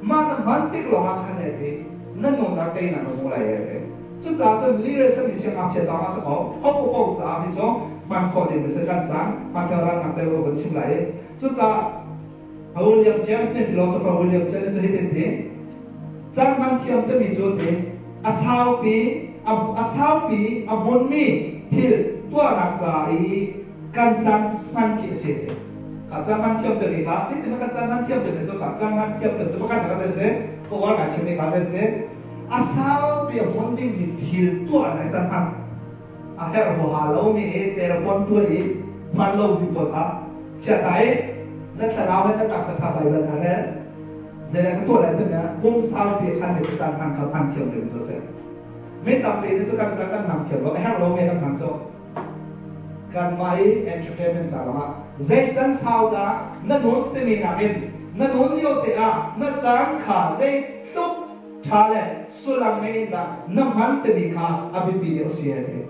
Mah na hman tik lawngah khan e ti na nunnak teinak na hmu lai e ti. Cucaah cun leadership nih siangngakchia caah a si ko. Ho paoh caah hi cu hman khawh ding a si kan caan Matthew ralnak deuh ka vun chim lai i cucaah William James nih, philosopher William James cu hitin ti: caan hman thiam timi cu ti a saupi a hmunmi thil tuahnak ca i kan caan hman khi a si ti. Kha caan hman thiam timi kha zeitin kan caan hman thiam timi cu kha caan hman thiam timi cu pakhat ka zei ka uar ngai chimmi kha zei ti a saupi a hmun dingmi thil tuah lai caan hman a herh huaha lomi i telephone tuah i hman lomi pawl kha chia ta i na thlarau he na taksa kha Baibal na rel zei ka tuah lai timi ah kum saupi khan mi caan hman kha hman thiam ding cu a si. Mi tampi nih cu kan caan kan hmang thiam lo, a herh lomi kan hmang cu kanmah i entertainment ca lawngah. Zei can sau dah na nun timi nakin na nun lio te ah na caan kha zeitluk ṭha le sullam ngei in dah na hman timi kha a biapi deuh si he ti.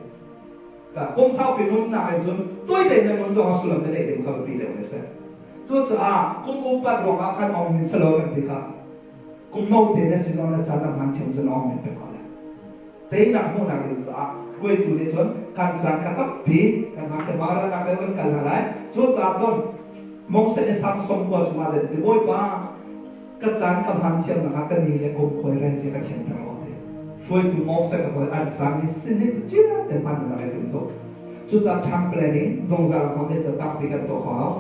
Kum saupi nunnak in cun tuite na nun zong ah sullam na neih ding kha biapi deuh a si. Cucaah kum upat ruangah khan ong min silo kan ti kha kum no te na si zong na caan na hman thiam cun ong min pe ko le. Teinak hmuhnak ding caah hruaitu nih cun kan caan kha tampi kan hmang thiam. Ralnak deuh kan kal hna lai. Cucaah cun Moses nih Samson khua chungah zei ti Bawipa ka caan ka hman thiam nakah ka ni le kum khawi ren sia ka thiamter aw ti. Hruaitu Moses ka hawi an caan hi sin hi cia te hman na rak i cu. Cucaah time planning zungzal hmang le ca tampi kan tuah kho hau.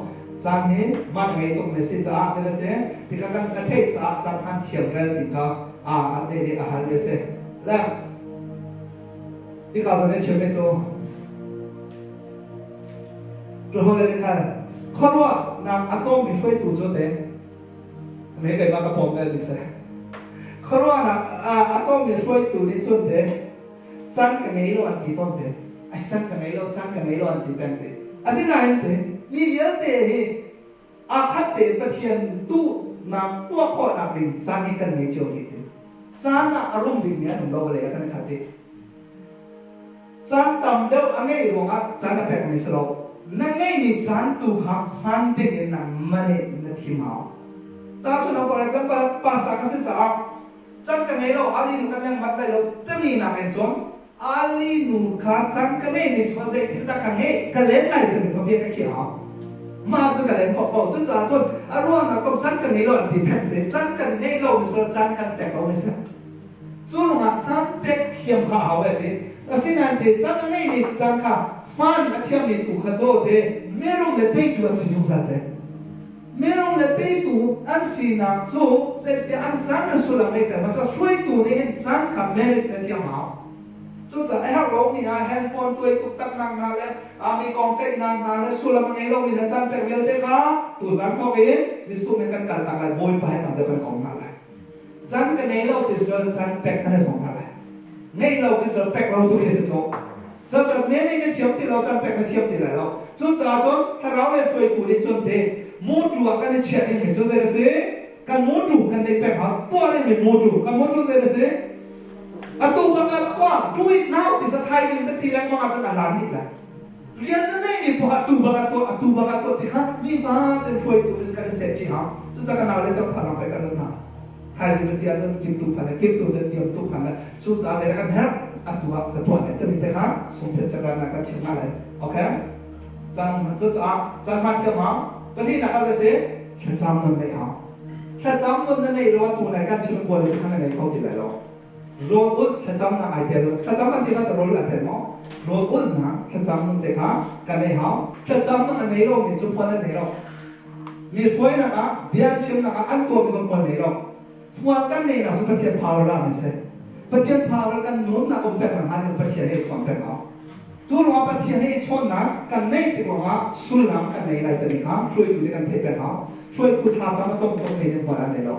Caan hi man ngei tuk mi si caah thil a si. Tikha kan ka theih caah caan hman thiam rel ti kha a an te nih a hal mi a si. Le hika zawn i chim mi cu Tuhole nih khan khuaruahnak a tawngmi hruaitu cu te me keimah ka pawm bel mi si. Khuaruahnak a tawngmi hruaitu nih cun te caan ka ngei lo an ti tawn te. Ai, caan ka ngei lo, caan ka ngei lo an ti peng te. Asinain te mi vialte hi aa khat tein Pathian duhnak tuah khawhnak ding caan hi kan ngei cio dih te. Caan ah a rum bikmi an um lo vawlei ah kan i khat dih. Caan tam deuh a ngeih ruangah caan a pekmi si lo. Na ngeihmi caan tu kha hman ding in nangmah nih na thim hau. Tahchunhnak, for example, pasa ka si caah caan ka ngei lo, Ali nu kan leng manh lai lo timi nakin cun Ali nu kha caan ka ngeihmi cu zeitik dah ka ngeih ka len lai timi kha bia ka khiah hau. Mah cu ka len khawh ko. Cucaah cun a ruahnak kom caan ka ngei lo an ti peng te. Caan kan ngeih lo mi si caan kan pek lo mi si. Cu ruangah caan pek thiam kha a hau ve ti. Asinain te caan a ngeimi caan kha hmaan a thiammi tu kha cu te mirum le teitu an si zungzal te. Mirum le teitu an sinak cu zeitiah an caan le sullam ngeihter ma cu hruaitu nih hin caan kha manage na thiam hau. Cucaah a herh lomi ah handphone tuai tuktak nak hna le mi kong ceihnak hna le sullam a ngei lomi na caan pek vialte kha tuzan thawk in Jesuh nih kan kaltak lai, Bawipa he tam deuh kan kong hna lai. Caan ka ngei lo ti si caan pek kan i sawm hna lai. Ngeih lo khi sal pek lo tu khi si cu. Cucaah me nih na thiam ti lo caan pek na thiam ti lai lo. Cucaah cun thlarau le hruaitu nih cun te mutu ah kan i chiah dingmi cu zei a si? Kan mutu kan neih peng hau. Tuah dingmi mutu. Kan mutu zei a si? Atu bak ah tuah, do it now ti sa thaizing ka ti lengmang ahcun a lan dih lai. Rian na neihmi poah atu bak ah tuah, atu bak ah tuah ti kha nifa ten hruaitu nih kan i seh chih hau. Cucaah ka nau le tang phan pe kan hna. Thaizing na ti ahcun kimtu phan le kimtu te tiam tu phan le cucaah zei kan herh atu ah ka tuah lai timi te kha sungphet chakran ah kan chim hna lai. Okay? Caan cucaah caan hman thiam hau. Pahnihnak ah zei si? Thlacam nun neih hau. Thlacam nun na neih lo atu nai kan chim quality kha na nei kho ti lai lo. Rawl ulh thlacamnak ai tel. Thlacam kan ti kha rawl an tel maw? Rawl ulhnak thlacam nun te kha kan ei hau. Thlacam nun a nei lomi cu hmual an nei lo. Mi hruainak ah, bia chimnak ah an tuahmi kha hmual nei lo. Hmual kan neihnak cu Pathian power ra mi si. Pathian power kan nunnak um pek nakhnga nih Pathian he i chawn peng hau. Cu ruangah Pathian he i chawnnak kan neih tik ruangah sullam kan nei lai timi kha hruaitu nih kan theih peng hau. Hruaitu thazaang a tong tuk mi nih hmual an nei lo.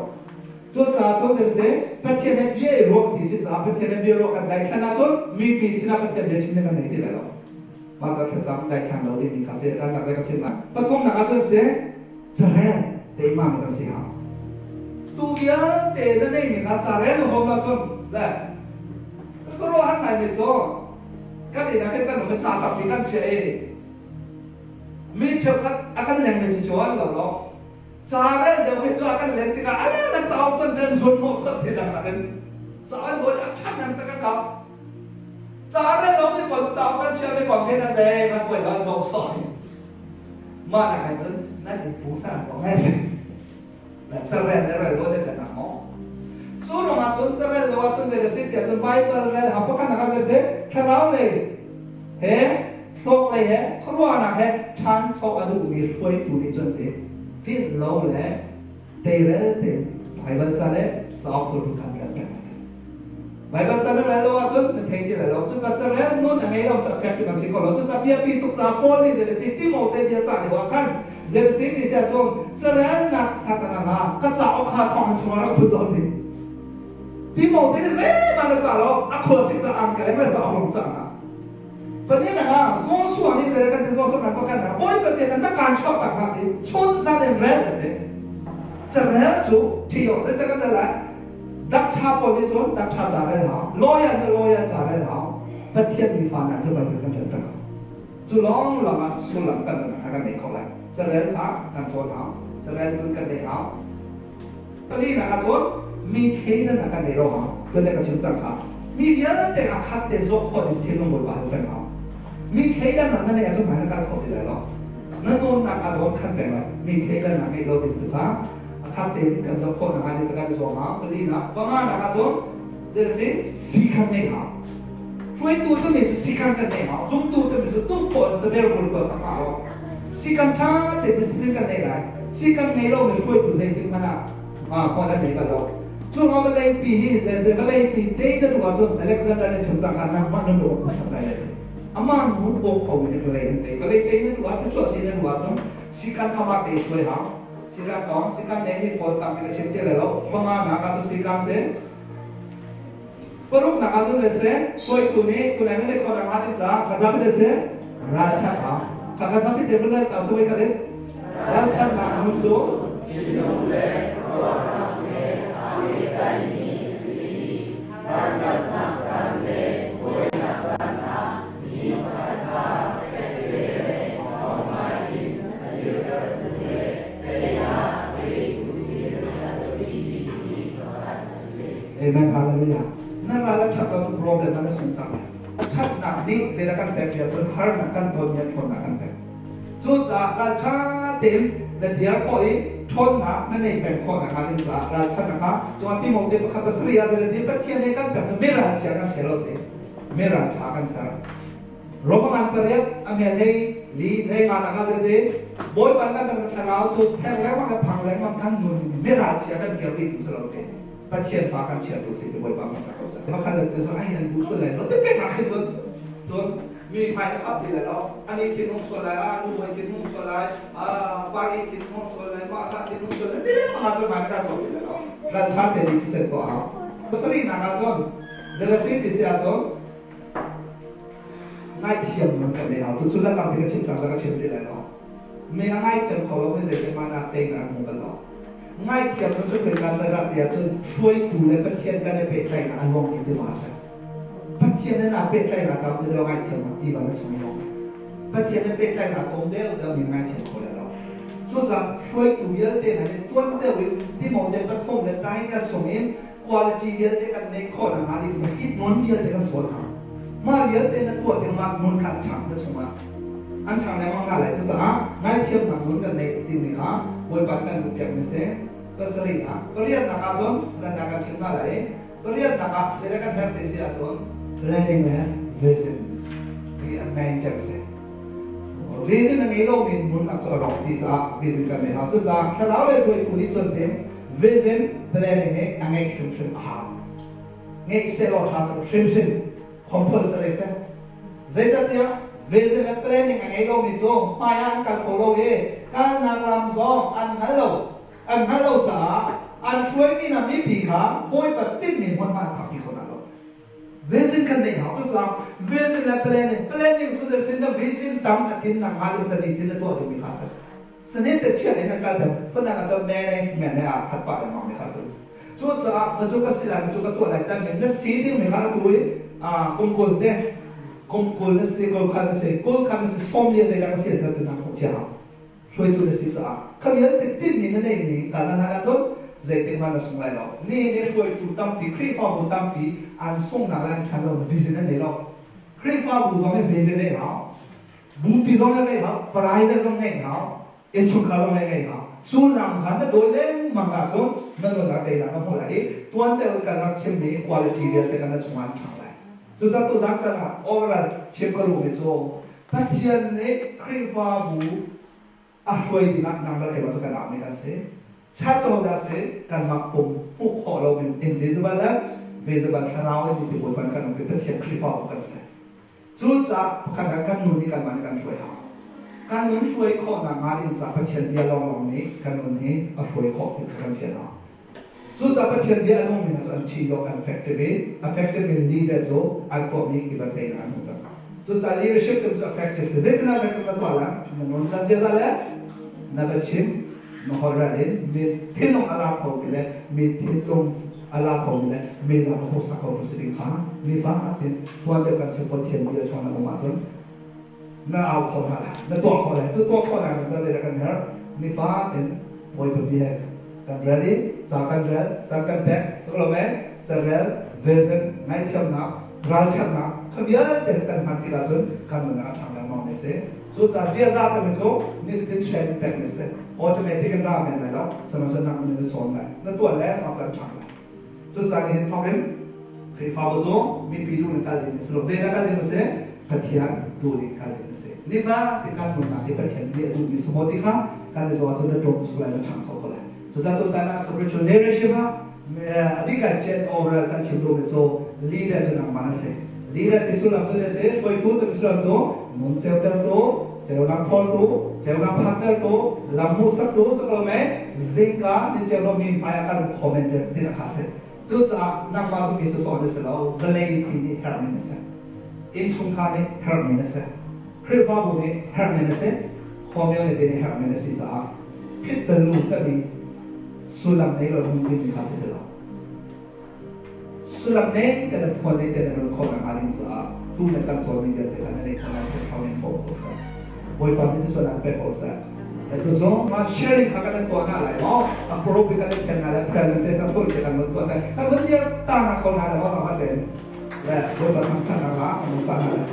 Cucaah cun zei si Pathian he bia i ruah ti si caah Pathian he bia ruah kan daithlan ahcun mipi sinah Pathian bia chim ding kan nei ti lai lo. Mah ca thlacam daithlan lo dingmi kha si rannak le ka chim lai. Pathumnak ah cun si carel teima mi kan si hau. Tu vialte na neihmi kha carel na huam ahcun le ka ruah han ngaimi cu kan inn ah khin kan um i ca tampi kan chiah i mi cheukhat a kan lengmi cu an lo lo. Ca rel deuh hi cu a kan len tikah ala na cauk kan kan zun hnawh thot te dang nakin ca an dawi a ṭhan nan tak a kap. Ca rel lo mi pawl cauk kan chiah mi kong he na zei man puai lo zawk sawh ni. Mah nak hin cun nan in pu sang ko ngai. Na carel le rel lo le kan nak maw? Cu ruangah cun carel lo ahcun zei a si tiah cun Bible rel hau pakhat nak ah zei si thlarau lei he hlawk lei he khuaruahnak he ṭhancho a duhmi hruaitu nih cun ti philh lo le teirel tein Baibal ca le cauk pawl tu khan kan pek. Baibal ca na rel lo ahcun na thei ti lai lo. Cucaah carel nun a ngei lo cu a fek tu kan si ko lo. Cucaah biapi tuk caah Paul nih zeiti Timote bia cah lio ah khan zeiti ti siah cun carelnak satana hna ka cauk kha thawnginn chungah rak put lo ti. Timote nih zeihmanh a cah lo a khuasik ca ang ka leng le cauk lawng cah hna. Pahnihnak ah Joshua nih zei kan ti Joshua kan pakhat ah Bawipa bia kan kan chuak tak hna ti chun zan in rel kan ti. Carel cu thi o te kan lai dak tha pawl nih cun dak tha ca rel hau lawyer cu lawyer ca rel hau Pathian mi fa na cu Bible kan rel peng hau. Cu lawng lawng ah sullam kan kha kan nei kho lai. Carel kha kan cawn hau. Carel nun kan nei hau. Palinak ah cun mi thleidan ah kan nei lo hau. Tuan ka chim cang kha. Mi vialte a khat te zawh khawh ding thinlung Bawipa hal peng hau. Mi thleidan ah na nei ahcun hmai na kal kho ti lai lo. Na nawnnak a dawn khan peng lai. Mi thleidan ah ngeih lo ding tu kha a khat tein kan zoh khawh nakhnga ni kan zuam hau. Palinak, panganak ah cun zei si sikhan nei hau. Hruaitu tu nih cu sikhan kan nei hau. Zumtu tu nih cu tuk pawh te ber bul ko sak hau. Sikam ṭha te discipline kan nei lai. Sikam ngei lo mi hruaitu zeitik hmanh ah hmual an nei bal lo. Cu ruang vawlei pi hi vawlei pi te na duh ahcun Alexander nih chim cang kha nangmah na lung hmasak lai le amah nu awk kho mi nih vawlei an tei. Vawlei tei na duh ah thluachuah si na duh ahcun sikan kha mah te suai hau. Sikan kong sikan nei mi pawl tampi ka chim ti lai lo. Panga nak ah cu sikan si. Paruknak ah cun le seh, hruaitu nih tunai nan i khon ang ti caah kha te seh ralchat hau. Kha kha zapi te rul tau sawai kha le ralchatnak nun cu thinlung le ruahnak he aa pehtlaimi si. Harsatnak caan le buainak caan ah mi pakhat kha fek te le ṭhawng ngai in a dirtertu le teinak a petu thil a biapi bikmi pakhat a si. Amen. Hallelujah. Na ral a ṭhat lo cu problem an sung cang lai. Ṭhatnak nih zeidah kan pek tiah cun harnak kan ton i ṭhawnnak kan pek. Cucaah ralṭha tein na diar khawh i ṭhawnnak na nei peng khawh nakhnga ding caah ralṭhatnak kha cun Timote pakhat pasarih ah zeidah ti Pathian nih kan pek cu mi ralchia kan si lo te mi ralṭha kan ser. Roman pariat a hmel hlei li hlei nga nak ah zeidah ti Bawipa kan pek thlarau cu pheng lengmang le phang lengmang kan nun mi ralchia kan kir dih tu si lo te. Pathian fa kan chiatu si ti Bawipa kan rak sa. Makhan le tu ai an bu sual lai lo te pek ah khin cun cun mi hmai na khap ti lai lo ani thinhung sual lai a nu hoi thinhung sual lai a pa i thinhung sual lai ma ta thinhung sual lai ti lengmang ah cun hmai na kan khap ti lai lo ral tha te ni si sen ko a pasarih nak ah cun Jealousy ti si ahcun ngaihthiam nun kan nei hau. Tuchun la tampi ka chim cang ka chim ti lai lo. Mi a ngaithiam kho lo mi zeitik hmanh ah teinak an hmu bal lo. Ngaihthiam nun cu kan kan rat ti ahcun hruaitu le Pathian kan i pehtlaihnak an ruang ti ti ma a si. Pathian in aa pehtlaihnak tam ti deuh ngaihthiamnak ti ba na chung lo. Pathian in pehtlaihnak tlawm deuh deuh mi ngaithiam kho le lo. Cucaah hruaitu vialte hna nih tuan deuh in Timote pathum le Titus sung in quality vialte kan neih khawh nakhnga ding ca hi nun vialte kan sawn hna. Mah vialte na tuah tik mah nun kha ṭhang na chungah an ṭhang lengmang hna lai. Cucaah ngaithiamnak nun kan neih dingmi kha Bawipa nih kan duhpiak mi si. Pasarihnak, pariatnak ahcun rannak kan chim hna lai i pariatnak ah zeidah kan herh ti si ahcun planning le vision hi a main cem a si. Vision a ngei lomi nunnak cu a rawk ti caah vision kan nei hau. Cucaah thlarau lei hruaitu nih cun tim vision planning hi a ngeih hrimhrim a hau. Ngeih sehlaw ṭha seh hrimhrim compulsory seh. Zeicahtiah vision le planning a ngei lomi cu hmai ah an kal kho lo i kalnak lam zong an hngal lo. An hngalh lo caah an hruaimi hna mipi kha Bawipa tinhmi hmunhma an phakpi kho hna lo. Vision kan neih hau. Cucaah vision le planning, planning cu zeitin na vision tam a tin nak hnga ding ca nitin na tuah dingmi kha a si. Sanit te chiah in an kal them. Phundang ah cun management he aa khat pah lengmang mi kha a si. Cucaah na cu ka si lai, na cu ka tuah lai tam in na si dingmi kha atu i kum 20 te, kum 20 na si, kul khat na si, kul khat na si, 40 zeidah ka si an tu na khawh cia hau. Hruaitu na si caah kha vialte tinhmi na neihmi kal na hlan ahcun zeitik hmanh na sung lai lo. Nihin i hruaitu tampi, Khrihfabu tampi an sunghnak le an ṭhan lo vision an nei lo. Khrihfabu zong nih vision neih hau. Bupi zong nih ngeih hau, private zong ngeih hau, innchungkhar zong nih ngeih hau. Cu lam kha na dawi lengmang ahcun na nunnak teinak na hmuh lai i tuan deuh in kan rak chimmi quality vialte kha na chungah an ṭhang lai. Cucaah tuzaan caan ah overall chim ka duhmi cu Pathian nih Khrihfabu a hruai dingah nang le keimah cu kan aumi kan si. Chat cu hodah si? Kanmah pum hmuh khawh lomi invisible le visible thlarau in mi Bawipa nih kan umpi Pathian Khrihfabu kan si. Cucaah pakhat ah kan nun hi kanmah nih kan hruai hau. Kan nun hruai khawhnak hnga ding caah Pathian bia lawnglawng nih kan nun hi a hruai khawh ti kha kan fian hau. Cucaah Pathian bia a nungmi hna cu an ṭhi dawh, an effective i effective in leader cu an tuahmi kibat tein an hmu cang. Cucaah leadership tu cu effective si. Zeitin effective na tuah lai? Na nun caan ziaza le na va chim, na holh ral in mi thinlung a la khomi le mi thinlung a la khomi le mi lak a hmuhsak khotu si ding kha nifatin tuan deuh kan chim Pathian bia chuah na um ahcun na au kho hna lai, na tuah khawh lai. Cu tuah khawhnak in zeidah kan herh? Nifatin Bawipa bia kan rel i ca kan rel, caan kan pek, cuklome carel, vision, ngaihthiamnak, ralṭhatnak kha vialte kan hman tikah cun kan nunnak a ṭhang lengmang mi si. Cucaah ziaza timi cu nifatin training pek mi si. Automatic in ra men lai lo, sihmanhsehlaw nang nih na cawn lai. Na tuah le mah cu an ṭhang lai. Cucaah nihin thawk in Khrihfabu cu mipi duh in kal ding a si lo. Zeidah kal ding a si? Pathian duh in kal ding a si. Nifa ti kan nunnak hi Pathian nih a duhmi si maw ti kha kan i zaw ahcun na ṭawm chung lai, na ṭhangcho ko lai. Cucaah tutan ah spiritual leadership ah a bik ah chen overall kan chim duhmi cu leader cu nangmah na si. Leader ti sullam cu a si, hruaitu timi sullam cu nun ceutertu, ceunak thawltu, ceunak phaktertu, lam hmuhsaktu si ko lo mei, zingka ni ceu lo mi hmai ah kan comment tin a kha si. Cucaah nangmah cu mi sawsawh na si lo, vawlei pi nih herhmi na si. Innchungkhar nih herhmi na si. Khrihfabu nih herhmi na si. Community nih herhmi na si caah phit te lu tami sullam nei lo hmun dingmi kha si ti lo. Sullam nei te le phuan nei te le nun khawh nakhnga ding caah tu le kan cawnmi vialte kha na neih khawh lai thlarau in bawm ko seh. Bawipa nih cu an pek ko seh. Tu cu ma sharing kha kan tuah hna lai maw? A group kan i ṭhen hna lai, presentation tuah te kan vun tuah te. Kan vun dir ta na kho hna lai maw? Ka ten. Le Bawipa thangṭhatnak ah kan sa hna lai.